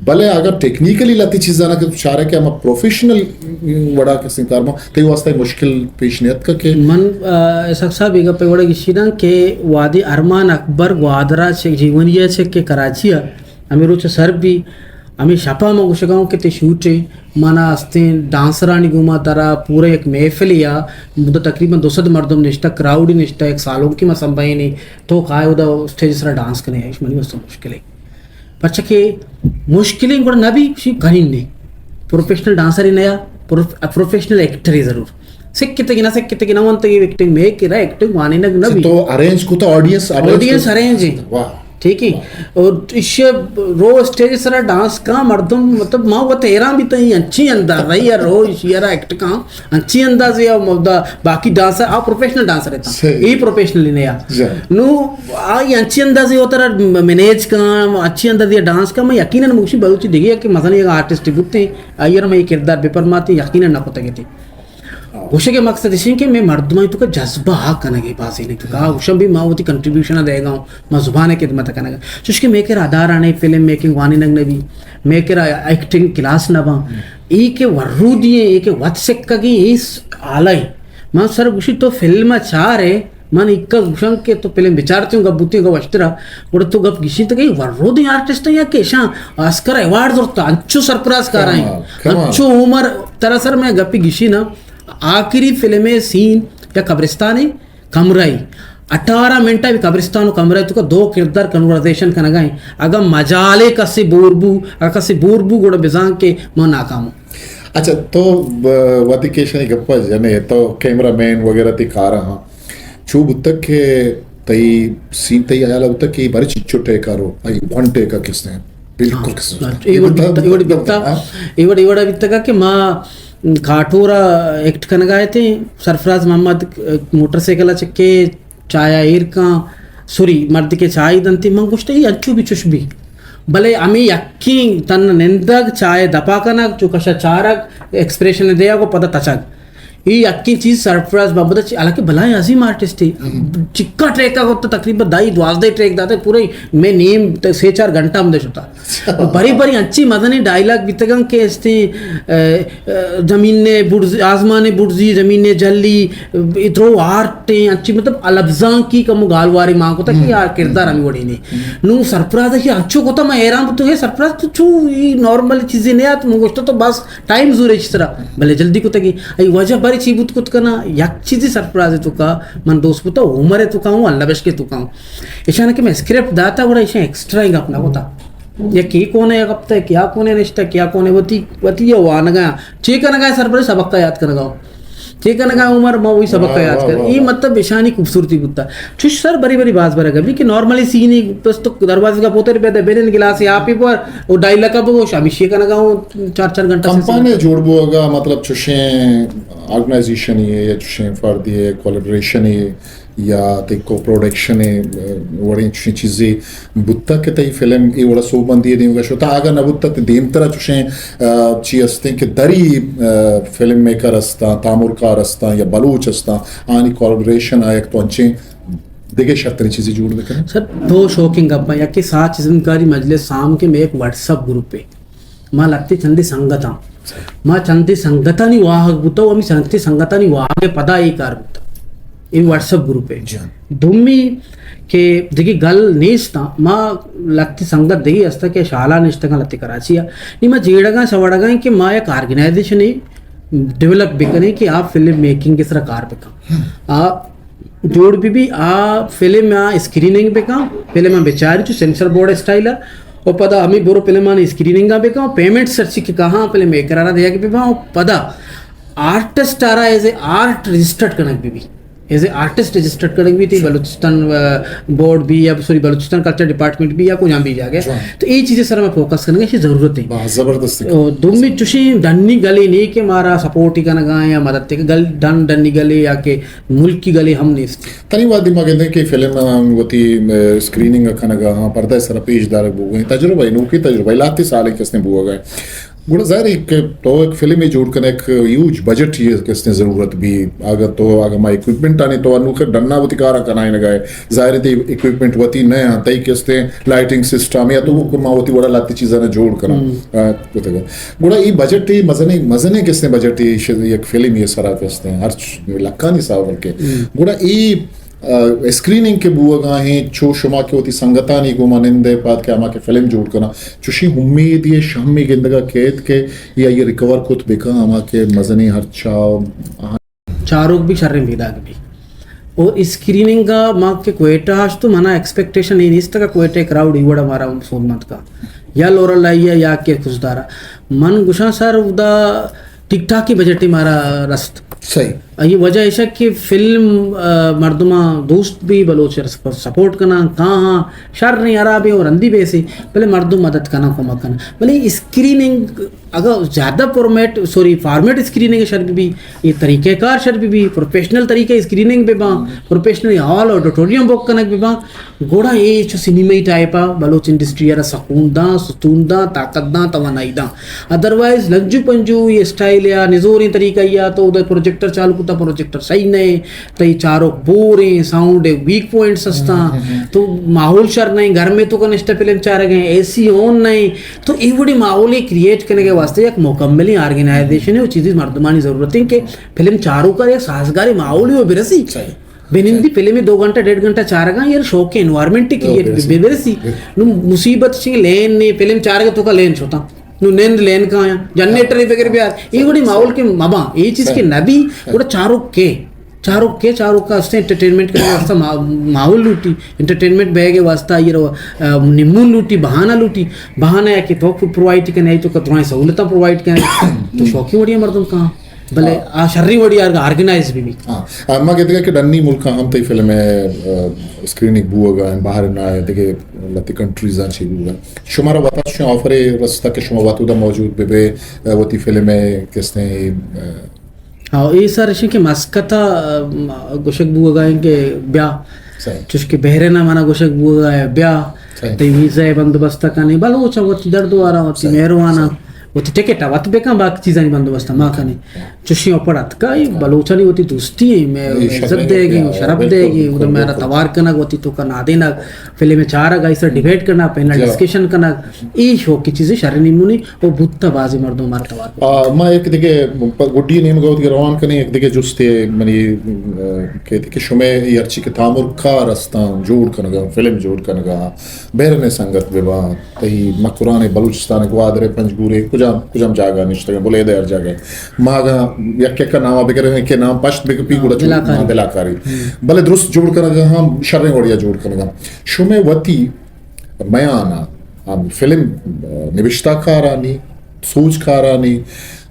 بلے اگر ٹیکنیکلی لہتے چیزاں کہ چارے کہ ہما پروفیشنل وڑا کسیں کار ما، تئی واسطہ مشکل پیش نہ اتک کہ من، آ، اسحاق صاحب، اے گپے وڑا گشیناں کہ وہدے ارمان اکبر گوادرا چہ، جیونیا چہ کہ کراچیا ہمے روچ سر بی، ہمے شپا ما گوشگاؤں کہ تے شوٹ ہے، مانا استیں ڈانسرانی گوما ترا پورا یک محفلی آ، مدت تقریباً دو سد مردم نشتہ، کراؤڈ نشتہ، یک سالونکی ما سنبھائینی، تو کائے اودا اسٹیج سرا ڈانس کنے، ایش منی واسطہ مشکل ہے۔ پرچہ کہ مشکلیں گڑا نہ بی، شی کنین نے۔ پروفیشنل ڈانسر ہی نیا، پروف-، پروفیشنل ایکٹر ہی ضرور۔ سکتگی نہ سکتگی نہ ونتگی ایکٹنگ میں کہ رہا ایکٹنگ وانینگ نہ بی۔ تو ارینج کو تو آڈینس، آڈینس ارینج ہے۔ واہ۔ ٹھیک ہے۔ اور ایشی رو اسٹیج سرا ڈانس کا مردم، مطلب، ما وت حیران بیتا، انچی انداز ہے یا رو ایشی را ایکٹ کا، انچی انداز ہے، اور دا باقی ڈانسر، آ پروفیشنل ڈانسر ہے تا۔ صحیح۔ یہ پروفیشنل نہیں ہے۔ جی۔ نو آئی انچی اندازے وترا مینیج کن، انچی اندازے ڈانس کن، من یقیناً موشی بلوچی دگہ کہ مزنیں اگاں آرٹسٹ بوتیں، آئی ءَ را من اے کردار بہ پرماتیں، یقیناً نہ کتگ اتیں۔ گوشگ ءِ مقصد اش انت کہ مئے مردمانی توکا جذبہ آ کنگ ءِ بازینے توکا، آ گوشاں بھی ما وتی کنٹریبیوشن ءَ دئیگا اوں، ما زبان ءِ خدمت ءَ کنگ ءَ۔ چوشکہ مئے کرا ادارہ نے، فلم میکنگ وانینگ نہ بی، مئے کرا ایکٹنگ کلاس نہ باں۔ اے کہ ورودی ایں، اے کہ وت سکگی ایں، اے س-، آلہ ایں۔ من سر گوشی تو فلم ءَ چار ئے، من ایکا گوشاں کہ تو فلم بچار، تیوں گپ بوتیں گپ وشترا، گڑا تو گپ گشی تو کہ ورودیں آرٹسٹ یا کہ اشاں آسکر ایوارڈ زرتا، انچو سرپراز کارا ایں، کمال، کمال۔ انچو عمر، ترا سر میں گپی گشی نا، آخری فلم ءِ سین یا قبرستان ءِ کمرہ ءَ، اٹھارہ منٹ ءَ قبرستان و کمرہ ءِ توکا دو کردار کنورزیشن کنگا ایں۔ اگاں مجالے کسے بور بو، اگاں کسے بور بو، گڑا بزاں کہ ما ناکام اوں۔ اچھا، تو ب-، وتی کیشانی گپا جنے، تو کیمرہ مین وغیرہ تی کارا ہاں۔ چو بوتگ کہ تئی سین، تئی حیال بوتگ کہ بارے چچو ٹیکا رو، آئی ون ٹیکا کس نے؟ بالکل ہاں۔ کس نے؟ ہاں، اے وڑ بیتا، اے وڑ بیتا، ہاں؟ اے وڑ، اے وڑ بیتگا کہ ما کاٹورا ایکٹ کنگا اتیں، سرفراز محمد موٹر سائیکل چکے چایا ایر کاں، سوری، مرد کے چائے دنتی، من گوشت، اے انچو بھی چش بھی۔ بلے ہمیں یقین تن نندگ، چائے دپا کنگ، چو کشا چارگ، ایکسپریشن دیا کو پتہ تچگ۔ اے یکیں چیز سرپرائز بابت چی، حالانکہ بلائیں عظیم آرٹسٹ ہے۔ چکا ٹریکا کو تو تقریباً دائی دوازدہ ٹریک داتے، پورے میں نیم تے سے چار گھنٹہ ہم دے شتا۔ بری بری انچی مزنیں ڈائیلاگ بیتگاں کہ استی، اے، اے، زمین نے بڑزی، آزمان نے بڑزی، زمین نے جلی، ادرو آرٹ ہیں، انچی مطلب البزاں کی کم گالواری ماں کو تا کہ یار کردار ہمیں وڑی نہیں۔ نو سرپرائز ہے کہ انچو کو تا میں حیران تو ہے سرپرائز تو چو یہ نارمل چیزیں نہیں آت، من گوشتا تو بس ٹائم زورے چی سرا، بلے جلدی کتگی۔ ای وجہ بارے چی بوت کت کنا، یک چیزی سرپرائز توکا من دوست بوتا، عمر توکا ہوں، اللہ بشکے توکا ہوں۔ ایشانا کہ میں اسکرپٹ داتا، گڑا ایشاں ایکسٹرا ہی گپ نہ ہوتا۔ یا کی کونے گپتا، کیا کونے نشتا، کیا کونے وتی، وتی یا وانگا، چی کنگا سرپرائز سبق کا یاد کنگا ہوں۔ چی کنگا عمر، ما وہی سبق کا واہ، یاد واہ، کر۔ واہ، یہ واہ۔ مطلب ایشانی خوبصورتی بوتا۔ چوش سر بری بری باز برا گبی کہ نارملی سینی بس تو دروازے کا پوتر پہ دے، بینن گلاس یا آپ ہی پر، وہ ڈائیلاگ کا بگوش، ہمیشی کنگا ہوں۔ چار چار گھنٹہ سے کمپانی جوڑ بوگا، مطلب چوشیں آرگنائزیشن ہے یا چوشیں فردی ہے، کولیبریشن ہے یا تے کو پروڈکشن ہے، وڑیں چوشیں چیزے بوتا کہ تئی فلم اے وڑا سوبمندی دیمگا شتا، اگا نہ بوتا تے دیمترا چوشیں، آ، چی ہستیں کہ دری، آ، فلم میکر ہستاں، تامرکار ہستاں یا بلوچ ہستاں، آنی کولیبریشن آ یک تو انچیں دگہ شرتریں چیزے جوڑ بکنیں۔ سر، دو شوقیں گپاں، یکے ساچ زندکاری مجلس سام کہ میں ایک واٹس ایپ گروپ ہے۔ ما لہتے چندے سنگت آں۔ ما چندے سنگتانی واہگ بوتا و ہمیں چندے سنگتانی واہگ پدا اے کار بوتا۔ اے واٹس ایپ گروپ ہے۔ جان۔ دومی کہ دگہ گل نیست آں۔ ما لہتے سنگت دگہ ہستا کہ شالا نشتگاں لہتے کراچی آ۔ نی ما جیڑگاں سوڑگاں کہ ما یک آرگنائزیشن ڈیولپ بکنیں کہ آپ فلم میکنگ کے سرا کار بکن۔ آپ جوڑ بی بی آ فلم آ اسکریننگ بکن، فلم آ بچاری چو سینسر بورڈ اسٹائل آ، و پدا ہمیں برو فلم آنی اسکریننگ آ بکن، پیمنٹ سرچی کہ کہاں فلم میکر آرا دیگ بی با، و پدا آرٹسٹ آرا ایز اے آرٹ رجسٹرڈ کنگ بی بی، ایز اے آرٹسٹ رجسٹرڈ کنگ بی تی بلوچستان، آ، بورڈ بی یا سوری بلوچستان کلچر ڈپارٹمنٹ بی یا کجام بی جاگہ۔ تو اے چیزیں سر میں فوکس کنگ کی ضرورت ہے۔ بہت زبردست۔ او، دومی چوشیں ڈنی گلے نہیں کہ مارا سپورٹ ہی کنگا یا مدد تے گل ڈن ڈنی گلے یا کہ ملکی گلے ہم نیست۔ تنی وہدی ما گندیں کہ فلم وتی، م، اسکریننگ کنگا ہاں، پردہ سر پیش دارگ بوگئیں، تجربہ، نوکی تجربہ، لاتی سالیں کسنے بوگئے۔ گڑا ظاہر ہے کہ تو ایک فلم جوڑ کنے ایک ہیوج بجٹ ہی کسنے ضرورت بھی۔ اگر تو، اگر ما اکوپمنٹ آنی تو انو کہ ڈنا وتی کارا کنائیں نگائے، ظاہر ہے تی اکوپمنٹ وتی نہ آں، تئی کستے لائٹنگ سسٹم یا تو ما وتی وڑا لاتی چیزاں جوڑ کناں۔ آ، کتگ۔ گڑا ای بجٹ ای مزنیں، مزنیں کستے بجٹ ای ش-، یک فلم یہ سرا کستے ہر چ-، لکھانی حساب بلکہ۔ گڑا ای اسکریننگ کہ بوگا ہیں، چو شما کہ وتی سنگتانی گوما نندے پاد کہ ہما کہ فلم جوڑ کنا، چوشیں امیدے شہمے گندگا کیت کہ یا یہ ریکور کت بکا، ہما کہ مزنیں ہرچا؟ چاروک بھی شریں بیداگ بھی۔ اور اسکریننگ کا ما کہ کوئٹہ ہاش تو منا ایکسپیکٹیشن ہی نیست کہ کوئٹہ کراؤڈ ہی وڑا مارا سوز مند کا، یا لورا لائی یا کہ کچھ دارا۔ من گشاں سر ادا ٹھیک ٹھاک ہی بجٹ مارا رست۔ صحیح۔ یہ وجہ ایشا کہ فلم، آ، مردماں دوست بھی بلوچ سپورٹ کنا، کہاں شر نہیں، خراب ہے اور اندی بیسے، بلے مردم مدد کنا، کمک کنا۔ بلے اسکریننگ اگر زیادہ فارمیٹ، سوری، فارمیٹ اسکریننگ شر بھی، یہ طریقہ کار شر بھی، بھی پروفیشنل طریقہ اسکریننگ بھی باں، پروفیشنل ہال، آڈیٹوریم بک کنگ بھی باں، گڑا اے چو سینیمائی ٹائپ آ بلوچ انڈسٹری را سکون داں، ستون داں، طاقت داں، توانائی داں۔ ادروائز لنجو پنجو یہ اسٹائل یا نزوریں طریقہ یا تو ادھر پروجیکٹر چالو کتا، پروجیکٹر صحیح نہیں، تئی چاروک بوریں، ساؤنڈ ویک پوائنٹس ہستاں، تو ماحول شر نہیں، گھر میں تو کنشتہ فلم چارگ ہیں، اے سی آن نہیں، تو اے وڑی ماحول کریئیٹ کرنے کے واسطے ایک مکمل آرگنائزیشن ہے، وہ چیزیں مردمانی ضرورت ہے کہ فلم چاروک کا ایک سازگار ماحول ہی وہ برسی۔ بنندی فلم دو گھنٹہ، ڈیڑھ گھنٹہ چارگا، یار شوق انوائرمنٹ کریئیٹ بے-، برسی۔ نو مصیبت چنگ لین نے، فلم چارگا تو کا لین چھوتا۔ نو نند لین کا آیا، جنریٹر وغیرہ بیار۔ یہ بڑی ماحول کے مبا، یہ چیز کے نبی، بڑا چاروک کے، چاروک کے، چاروک کا استے انٹرٹینمنٹ کے واسطہ ما-، ماحول لوٹی، انٹرٹینمنٹ بے کے واسطہ یہ رو، آ، نمون لوٹی، بہانہ لوٹی، بہانہ ہے کہ تو پرووائڈ کرنے آئی تو کا درائیں سہولتاں پرووائڈ کرنے، تو شوقی وڑی مردم کہاں؟ بلے آ شریں وڑی آرگ-، آرگنائز بھی بھی۔ ہاں، آ، ما گندگا کہ ڈنی ملکاں ہم تئی فلم ءِ، آ، اسکریننگ بوگا ہیں، باہر نہ ہے، دگہ لتی کنٹریز آں چی بوگا۔ شمارا وتا چشیں آفرے رستا کہ شما وت اودا موجود بہ بے، آ، وتی فلم ءِ کستے، آ، ہاں، اے سر اشیں کہ مسقط ءَ، آ، گوشگ بوگا ہیں کہ بیا۔ صحیح۔ چوش کہ بحرین ءَ منا گوشگ بوگا ہے، بیا۔ صحیح۔ تئی ویزا ءِ بندوبست کنیں، بلوچ وتی درد وارا، وتی مہروانا، وتی ٹکٹ وت بکن، باقی چیزانی بندوبست ما کنیں۔ چوشیں اوپر اتکا، اے بلوچانی وتی دوستی ہیں، میں عزت دے گی، شرف دے گی، ادھر میرا توار کنگ، وتی تو کا نادینگ، فلم چارگ، ایسا ڈیبیٹ کرنا، پینل ڈسکشن کرنا، اے شوق کی چیزیں شر نیمونی، او بوتا بازی مردم مارا توار۔ آ، ما یک دگہ پ-، گڈی نیمگا وتی روان کنیں، یک دگہ جستے منی، آ، کہ، کہ شمے اے ہرچی کہ تامر کار استاں، جوڑ کنگا، فلم جوڑ کنگا، بحرین ءِ سنگت بہ باں، تئی مکران ءِ بلوچستان ءِ گوادر ءِ پنجگور ءِ کجام، کجام جاگہ نشتگ اَنت، بلیدہ ءِ ہر جاگہ۔ ما اگاں یک یک ءَ نام ءَ بگریں کہ نام پشت بکپی گڑا چو بلاکاری۔ بلاکاری۔ بلے درست جوڑ کنگا ہم شریں وڑیا جوڑ کنگا۔ شمے وتی میان ءَ ہم فلم، آ، نبشتہ کارانی، سوج کارانی،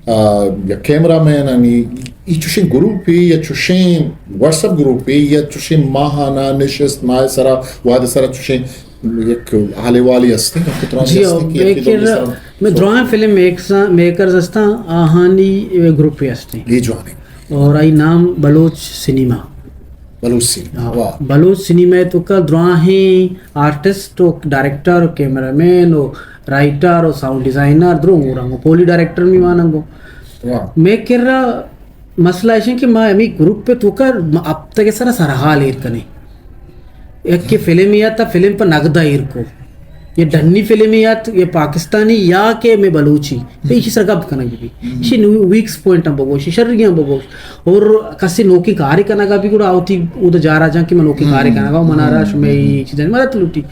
آ، یا کیمرہ مینانی، ای چوشیں گروپے یا چوشیں واٹس ایپ گروپے یا چوشیں ماہانہ نشست ماہ سرا وہد سرا چوشیں یک حالے والے ہستے، کترانی جی، ہستے کہ میں یکی کر-، دومی سرا میں سوچ درائیں فلم میکرز، میکرز ہستاں، آہانی گروپے ہستے۔ یہ جوانے۔ اور آئی نام بلوچ سینما۔ بلوچ سینما، ہاں، واہ۔ بلوچ سینما ءِ توکا دراہیں آرٹسٹ و ڈائریکٹر و کیمرہ مین و رائٹر و ساؤنڈ ڈیزائنر درو رنگ و پولی ڈائریکٹر می واننگو۔ واہ۔ میں کرا مسئلہ ایشن کہ ما ہمیں گروپ پہ توکا ہفتگ سرا سرحال ایر کنے۔ یک کہ فلم یا تا فلم پہ نگدا ایر کو۔ یہ ڈنی فلم یا تو یہ پاکستانی یا کہ میں بلوچی۔ تو ایشی سر گپ کنگ بی۔ ایشی نو ویکس پوائنٹ ہم بگوش، شرگی ہم بگوش۔ اور کسی نوکی کاری کنگا بھی گڑا آوتی اود جارا جان کہ من نوکی کاری کنگا، من آرا شمے ای چیزیں مدد لوٹی۔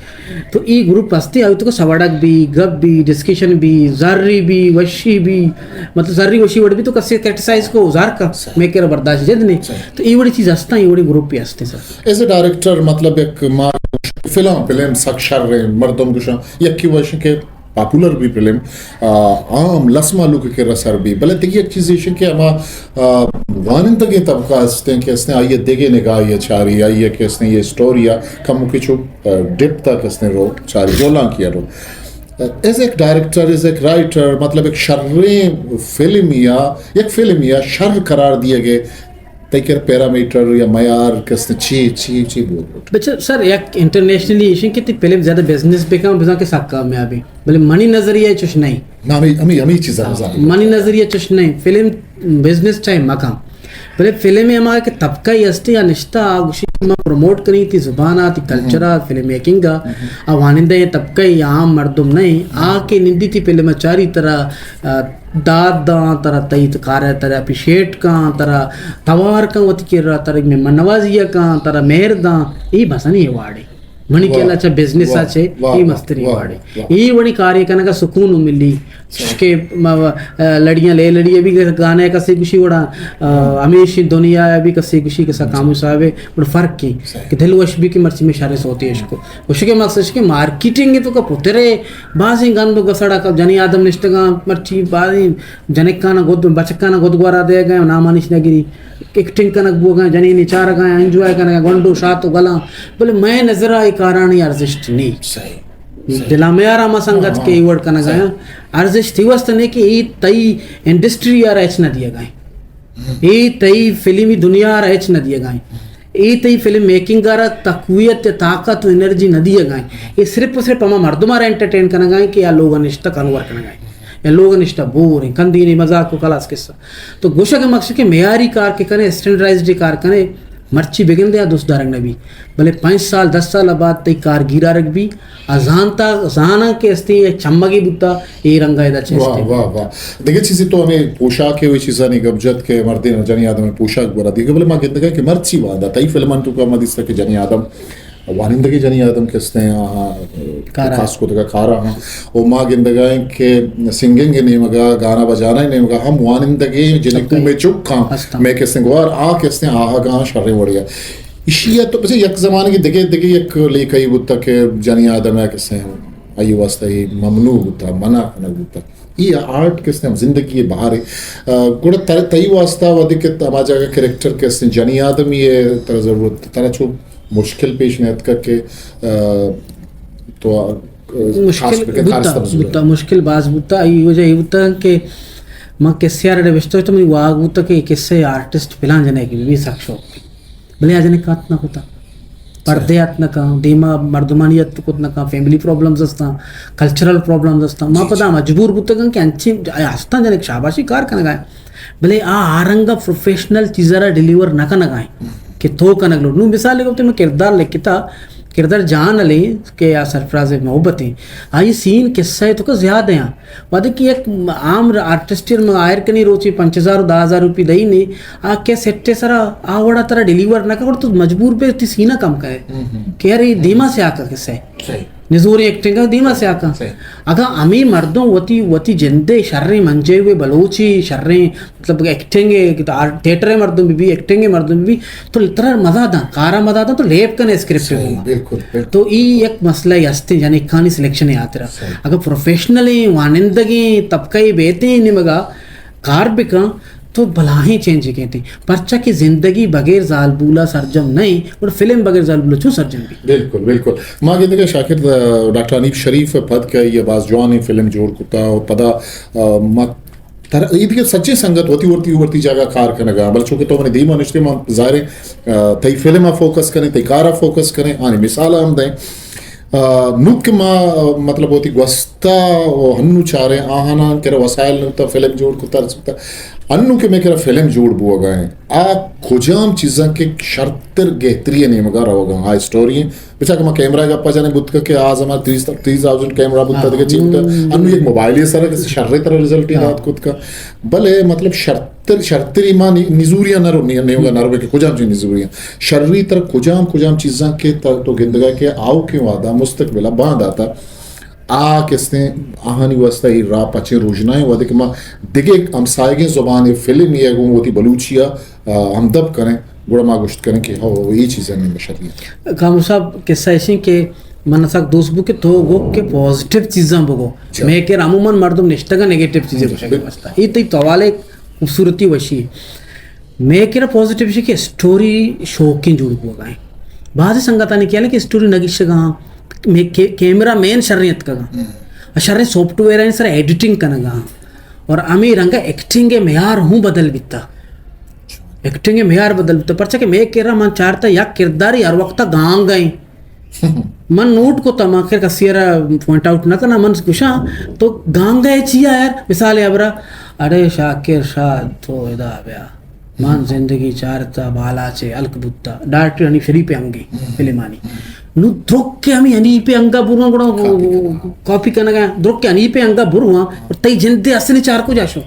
تو ای گروپ ہستی، آوی تو سوڑک بھی، گپ بھی، ڈسکشن بھی، زری بھی، وشی بھی، مطلب زری وشی وڑ بھی تو کسی کرٹیسائز کو زار کا، میں کرا برداشت جد نہیں۔ تو ای وڑی چیز ہستا، ای وڑی گروپ بھی ہستے سر۔ ایز اے ڈائریکٹر، مطلب، یک ما فلم، فلم سک شر ہیں، مردم گشاں، یکی وشن کہ پاپولر بھی فلم، آ، عام لس مہلوک کے رسر بھی۔ بلے دیکھیے یک چیز ایشن کہ ہما، آ، وانندگیں طبقہ ہستیں کہ ہستیں، آئیے دیگے نگاہ یہ چاری، آئیے کہ ہستیں یہ اسٹوری آ کم کے چو، آ، ڈپ تک ہستیں رو چاری، جولان کیا رو۔ ایز ایک ڈائریکٹر، ایز ایک رائٹر، مطلب، ایک شریں فلم یا یک فلم یا شر قرار دیے گئے، تئی کر پیرامیٹر یا معیار کس چی، چی، چی بود؟ بچہ سر، یک انٹرنیشنلی ایشن کہ تی فلم زیادہ بزنس بکن، بزن کہ سک کامیابی۔ بلے منی نظریہ چش نہیں۔ نہ، ہمیں، ہمیں، ہمیں چیز ہے، ہاں، منی نظریہ چش نہیں۔ فلم بزنس ٹائم مکان۔ بلے فلم ہما کہ طبقہ ہی ہستی یا نشتہ، آ گوشی ما پروموٹ کنی تی زبان آ، تی کلچر آ، فلم میکنگ آ، آ وانندہ ایں طبقہ ایں، عام مردم نہ ایں، آ کہ نندی تی فلم آ چاری ترا، آ، داد داں، ترا تئی کار ء ترا اپریشیٹ کاں، ترا توار کاں، وتی کرا ترا مہمان نوازی ء کاں، ترا مہر داں، اے بزانیں ایوارڈے۔ منی واہ، خیال ء چہ بزنس ء واہ، چہ واہ، اے واہ، مستریں واہ، ایوارڈے۔ واہ۔ اے وڑیں کارے کنگ ء سکون ملی۔ چشکہ ما، آ، لڑیاں لے لڑی ء بھی گانے کسے گوشی وڑا، آ، ہمیش دنیا ء بھی کسے گوشی کسا کامو صاحب ء وڑ فرق کی صحیح۔ کہ دل وش بھی کہ مرچی میں شارے سوتے اشکو۔ گوشگ ء مقصد اش کہ مارکیٹنگ ء تو کا پترے بازیں گند و گسڑا کا جنی آدم نشتگاں، مرچی بازیں جنکانا گد، بچکانا گد گورا دے گئے، نامانش نہ گری، ایکٹنگ کنگ بو گئے، جنینی چار گئے، انجوائے کنگ، گنڈو شات و گلاں، بلے میں نظر آئی کارانی ارزشت نہیں۔ صحیح۔ دلا میارا ما سنگت ہاں، کے ایوارڈ کنگ صحیح۔ آیا، ارزشت ہی واسطہ نہیں کہ اے تئی انڈسٹری آرا ہچ نہ دیا گئے، اے تئی فلمی دنیا آرا ہچ نہ دیا گئے۔ اے تئی فلم میکنگ ء را تقویت، طاقت و انرجی نہ دیگ ء انت۔ اے صرف و صرف ہما مردم ء را انٹرٹین کنگ ء انت کہ آ لوگ ء نشتہ کنور کنگ ء انت یا لوگ ء نشتہ بور انت، کندینی مزاق و کلاس قصہ۔ تو گوشگ ء مقصد کہ معیاری کار کہ کنے، اسٹینڈرڈائزڈ کار کنے، مرچی بگندے آ دوست دارگ نہ بی، بلے پنچ سال، دس سال ء بعد تئی کار گیرارگ بی۔ آ زانتا، زاناں کہ استیں یک چمگے بوتا، اے رنگا ادا چہ واہ، استیں۔ واہ، واہ۔ دگہ چیزے تو ہمیں پوشاک ء و چیزانی گپ جت کہ مردین و جنی آدم پوشاک گورا دیگہ، بلے ما گندگا کہ مرچی واندا تئی فلمان تو کا ما دیستا کہ جنی آدم، وانندگی جنی آدم کہ استیں، آہاں، کارا۔ خاص کو دگہ کارا ہاں۔ و ما گندگا ہیں کہ سنگنگ نیمگا، گانا بجانا نیمگا ہم وانندگی جنکو میں چک ہاں، ہستاں۔ میں کہ استیں گوار آ کہ استیں آہگاں شریں وڑیا۔ اشی ء تو بس یک زمانگے دگہ، دگہ یک لیکہ ای بوتا کہ جنی آدم ء کسے ہم آئی واسطہ ای ممنوع بوتا، منع کنگ بوتا۔ ای آرٹ کسے ہم زندگی ء بہارے۔ آ، گڑا تر-، تئی واسطہ وہدے کہ ہما جاگہ کریکٹر کسے جنی آدمی ء ترا ضرورت، ترا چو مشکل پیش نہ اتکا کہ، آ، تو، آ، خاص مشکل کر کے بوتا، کارستہ بزرگ۔ بوتا، مشکل باز بوتا۔ ای وجہ ای بوتا کہ من کسے آرڈ نوشتہ تو منی واگ بوتا کہ کسے آرٹسٹ پلان جنے کہ بھی سک شوق بلے آ جنک ات نہ کتاں، پردے ات نہ کاں، دیما مردمانی ات کت نہ کاں، فیملی پرابلمز استاں، کلچرل پرابلمز استاں۔ ما پدا مجبور بوتگاں کہ انچیں ہستاں جنک شاباشی کار کنگا ایں، بلے آ آ رنگا پروفیشنل چیزا را ڈیلیور نہ کنگا ایں کہ تو کنگ لوٹ۔ نوں مثال گپتے میں کردار لکھتا، کردار جان علی کہ آ سرفراز محبت ایں، آئی سین قصہ تو کا زیادہ ہیں۔ وہدے کہ یک عام آرٹسٹ ء ما ہائر کنی روچی پنچ ہزار و دہ ہزار روپی دئی نے، آ کہ سیٹ ء سرا آ وڑا ترا ڈیلیور نہ کر تو مجبور بے تی سینہ کم کرے۔ کہ یار اے دیما سے آکا کسے۔ نزوری ایکٹنگ ء دیما سے آکا۔ اگاں ہمیں مردم وتی، وتی جندے شریں منجے ہوئے بلوچی شریں مطلب ایکٹنگ ء کہ تو آرٹ تھیٹر ء مردم بی بی، ایکٹنگ ء مردم بی بی، تو ترا مزہ داں، کارا مزہ داں، تو لیب کنے اسکرپٹ ء گوما۔ بالکل، بالکل۔ تو ای یک مسئلہ ای ہستیں جنکانی سلیکشن ء ہاترا۔ اگر پروفیشنل ایں، وانندگیں طبقہ ای بیتیں نمگا کار بکاں، تو بلاہیں چینج کیتیں۔ پرچا کہ زندگی بغیر زالبولا سرجم نہ ایں، اور فلم بغیر زالبولا چون سرجم بی؟ بالکل، بالکل۔ ما گندگا شاکر، ڈاکٹر حنیف شریف پد کہ آئی ء باز جوانیں فلم جوڑ کتا و پدا، آ، ما تر-، اے دگہ سجیں سنگت وتی، وتی، وتی جاگہ کار کنگا، بلے چونکہ تو منی دیما نشتے، ما ظاہر ہے، آ، تئی فلم ء فوکس کنیں، تئی کار ء فوکس کنیں، آنی مثال ہم دیں۔ آ، نوک کہ ما، آ، مطلب وتی گوستا و ہنو چاریں، آہاناں کرا وسائل نہ بوتا، فلم جوڑ کتا، رسوتا۔ انو کہ میں کرا فلم جوڑ بوگا ہیں، آ کجام چیزاں کہ شرتر گہتری نیمگا روگا، آ اسٹوری ہیں، بچا کہ ما کیمرہ گپا جانے بوتکا کہ آ زمان تیس، تیس تھاؤزنڈ کیمرہ بوتا، دگہ چی بوتا۔ انو یک موبائل سر کہ شر طرح رزلٹ دات کتکا۔ بلے مطلب شرتر، شرتری ما نی-، نزوریاں نرو، نی-، نیوگا نرو کہ کجام چیز نزوریاں۔ شری تر کجام، کجام چیزاں کہ تر تو گندگا کہ آؤ کہ وعدہ مستقبل باند آتا۔ آ کستیں آہانی واسطہ ای راہ پچیں روژنائیں وعدے کہ ما دگہ ہمسائگیں زبان فلم یا گوں وتی بلوچی آ، آ، ہمدپ کریں۔ گڑا ما گوشت کنیں کہ ہو، اے چیزانی مشری۔ کامل صاحب، قصہ ایشیں کہ من سک دوست بو کہ تو گو کہ پازیٹیو چیزاں بگو۔ میں کہ عموماً مردم نشتگا نیگیٹیو چیزیں گوشگ واسطہ۔ اے تئی توالے خوبصورتی وشی۔ میں کہ پازیٹیو شی کہ اسٹوری شوقیں جوڑ بوگا ہیں۔ بعض سنگتانی کیا کہ اسٹوری نگیشگا، میں کہ-، کیمرہ مین شریں اتکگا۔ شریں سافٹ ویئر ہیں سر ایڈیٹنگ کنگا۔ اور ہمیں رنگا ایکٹنگ معیار ہوں بدل بیتا۔ ایکٹنگ ء معیار بدل بوتہ، پرچا کہ مئے کرا من چارتہ یک کردارے ہر وقت ء گانگ ء انت۔ من نوٹ کتہ، من آخر کسی ء را پوائنٹ آؤٹ نہ کناں، من گوشاں تو گانگ ء چیا یار؟ مثال ء ہبرا، اڑے شاکر شاد تو ادا بیا، من زندگی چارتا، بالاچ ءِ ہلک بوتا، ڈائریکٹر حنیف شریف ءِ انگے فلمانی۔ نو درک کہ ہمے حنیف ءِ انگا برواں گڑا کاپی کنگ ءَ، درک کہ حنیف ءِ انگا برواں، تئی جند ءِ اصل چار کجا شو؟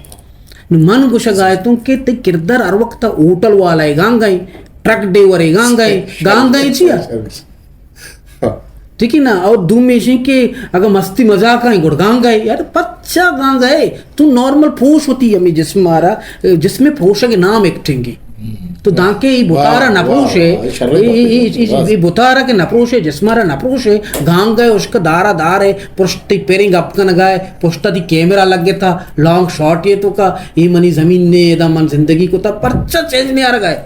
نو من گوشگ ءَ اتوں کہ تئی کردار ہر وقت ہوٹل والا ءِ گانگا ایں، ٹرک ڈیور ءِ گانگا ایں، گانگا ایں چیا؟ ٹھیک ہے نا؟ اور دومی ایش ایں کہ اگر مستی مذاق ایں گڑ گانگا ئے، یار پرچا گانگا ئے؟ تو نارمل پروش وتی ہمے جسم ءَ را، جسم ءِ پروشگ ءِ نام ایکٹنگ ایں۔ تو دانکہ اے بوت ءَ را نہ پروش ئے، اے، اے، اے، اے بوت ءَ را کہ نہ پروش ئے، جسم ءَ را نہ پروش ئے، گانگا ئے، اشک دار ءَ دار ئے، پرشت تئی پیریں گپ کنگا ئے، پشت ءَ تئی کیمرہ لگتا، لانگ شاٹ ئے توکا، اے منی زمین نے، ادا من زندگی کتا، پرچا چینج نیارگا ئے؟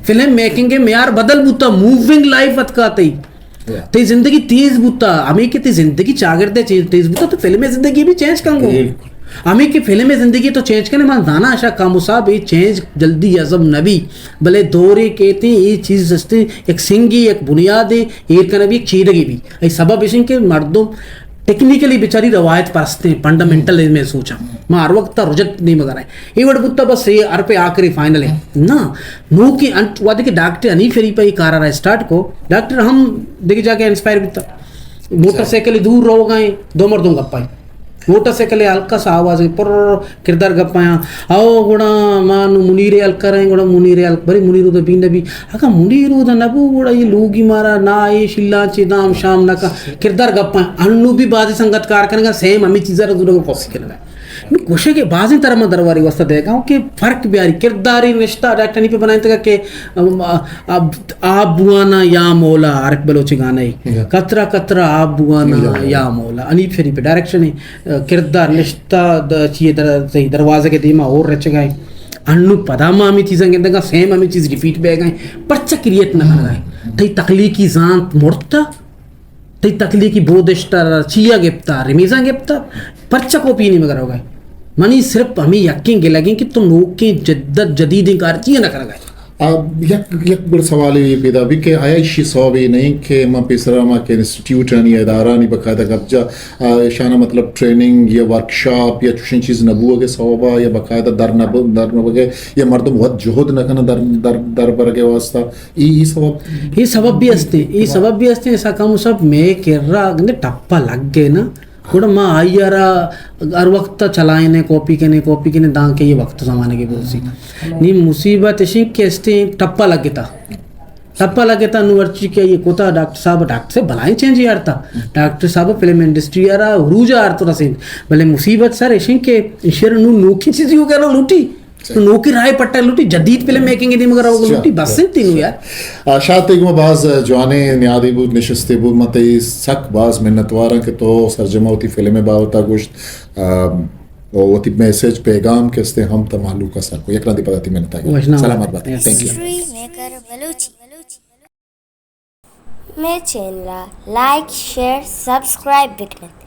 فلم میکنگ ءِ معیار بدل بوتا، موونگ لائف اتکا تئی۔ تئی زندگی تیز بوتا، ہمے کہ تئی زندگی چاگرد ءَ چینج، تیز بوتا، تو فلم ءِ زندگی بھی چینج کنگو۔ ہمے کہ فلم ءِ زندگی تو چینج کنے، من زاناں اشا کامو صاحب، اے چینج جلدی ہضم نہ بی، بلے دورے کیت ایں، اے چیز است ایں، یک سنگے، یک بنیادے، ایر کنگ بی، یک چیدگے بی۔ اے سبب ایش ایں کہ مردم ٹیکنیکلی بچاری روایت پرست ایں، فنڈامنٹل میں سوچاں۔ ما ہر وقت رجعت نیمگا رہے۔ اے وڑ بوتا بس اے ہر پہ آخری فائنل ایں۔ نا، نوکیں انت وہدے کہ ڈاکٹر حنیف شریف ءَ اے کار ءَ را اسٹارٹ کو، ڈاکٹر ہم دگہ جاگہ انسپائر بوتا۔ موٹر سائیکل دور روگا ایں، دو مردم گپا ایں۔ موٹر سائیکل ءِ ہلکا سا آواز ایں، پر کردار گپایاں۔ او گڑا ما نو منیر ءِ ہلکا رہیں، گڑا منیر ءِ ہلک، بری منیر اودا بی نہ بی۔ اگاں منیر اودا نہ بو، گڑا اے لوگی مارا نا اے شیلاں چے دام شام نہ کا۔ کردار گپایاں۔ انو بھی بعضی سنگت کار کنگا، سیم ہمے چیزا را زورگا کوشش کنگا۔ نو گوشے کہ بازیں طرح ما درباری واسطہ دیگا اوں کہ فرق بیاری کرداری رشتہ ڈاکٹر حنیف ءَ بنائینتگا کہ، ام، آ، آب، آب بوانا یا مولا، عارف بلوچ ءِ گانا ایں۔ قطرہ قطرہ آب بوانا یا مولا۔ حنیف شریف ءِ ڈائریکشن ایں، کردار نشتہ د-، چیئے در-، صحیح دروازگ ءِ دیما اور رچگا ایں۔ انو پدا ما ہمے چیزاں گندگا، سیم ہمے چیز ریپیٹ بیگا ایں۔ پرچہ کریٹ نہ کنگا ایں؟ تئی تخلیقی زانت مرتا؟ تئی تخلیقی بود ءَ چیا گپتا، ریمیزاں گپتا، پرچا کاپی نیمگا روگا ئے؟ منی صرف ہمے یکیں گلگیں کہ تو نوکیں جدت، جدیدیں کار چیا نہ کنگا ئے؟ آ، یک، یک گڑا سوالے اے پیدا بی کہ آیا ایشی سوب اے نہ ایں کہ ما پیسرا ما کہ انسٹیٹیوٹانی، ادارہانی باقاعدہ گپ جا، آ، ایشانا مطلب ٹریننگ یا ورکشاپ یا چوشیں چیز نہ بوگ ءِ سوبا یا باقاعدہ در نہ ب-، در نہ بوگ ءِ یا مردم وت جہد نہ کناں در، در، در برگ ءِ واسطہ؟ اے، اے سبب؟ اے سبب بھی است ایں، اے سبب بھی است ایں، ایسا کم سب میں کرا گندے ٹپا لگ گئے نا، گڑا ما آئی ءَ را ہر وقت چلائینے، کاپی کنے، کاپی کنے، دانکہ اے وقت زمانگے بوزی۔ نی مصیبت ایش ایں کہ است ایں ٹپا لگتا۔ ٹپا لگتا، نو ہرچی کہ اے کتا ڈاکٹر صاحب، ڈاکٹر صاحب بلائیں چینج آرتا۔ ڈاکٹر صاحب فلم انڈسٹری ءَ را عروج آرت رسینت۔ بلے مصیبت سر ایش ایں کہ ایشی ءَ را نو نوکی چیزے وغیرہ لوٹی۔ تو نوکی راہ پٹا لوٹی، جدید فلم میکنگ ءِ دیمگا روگ لوٹی، بس انت نو یار۔ آ، شاد، تئی گوما باز جوانیں نیادے بوت، نشستے بوت، من تئی سک باز منتواراں کہ تو سرجما وتی فلم ءِ بابتا گوشت، آ، و وتی میسج، پیغام کہ است ایں ہم تا مہلوک ءَ سر کو۔ یک رندے پدا تئی منتا گا۔ سلامت بات۔ Thank you. History maker Balochi. مئے چینل ءَ لائک، شیئر، سبسکرائب بکن ات۔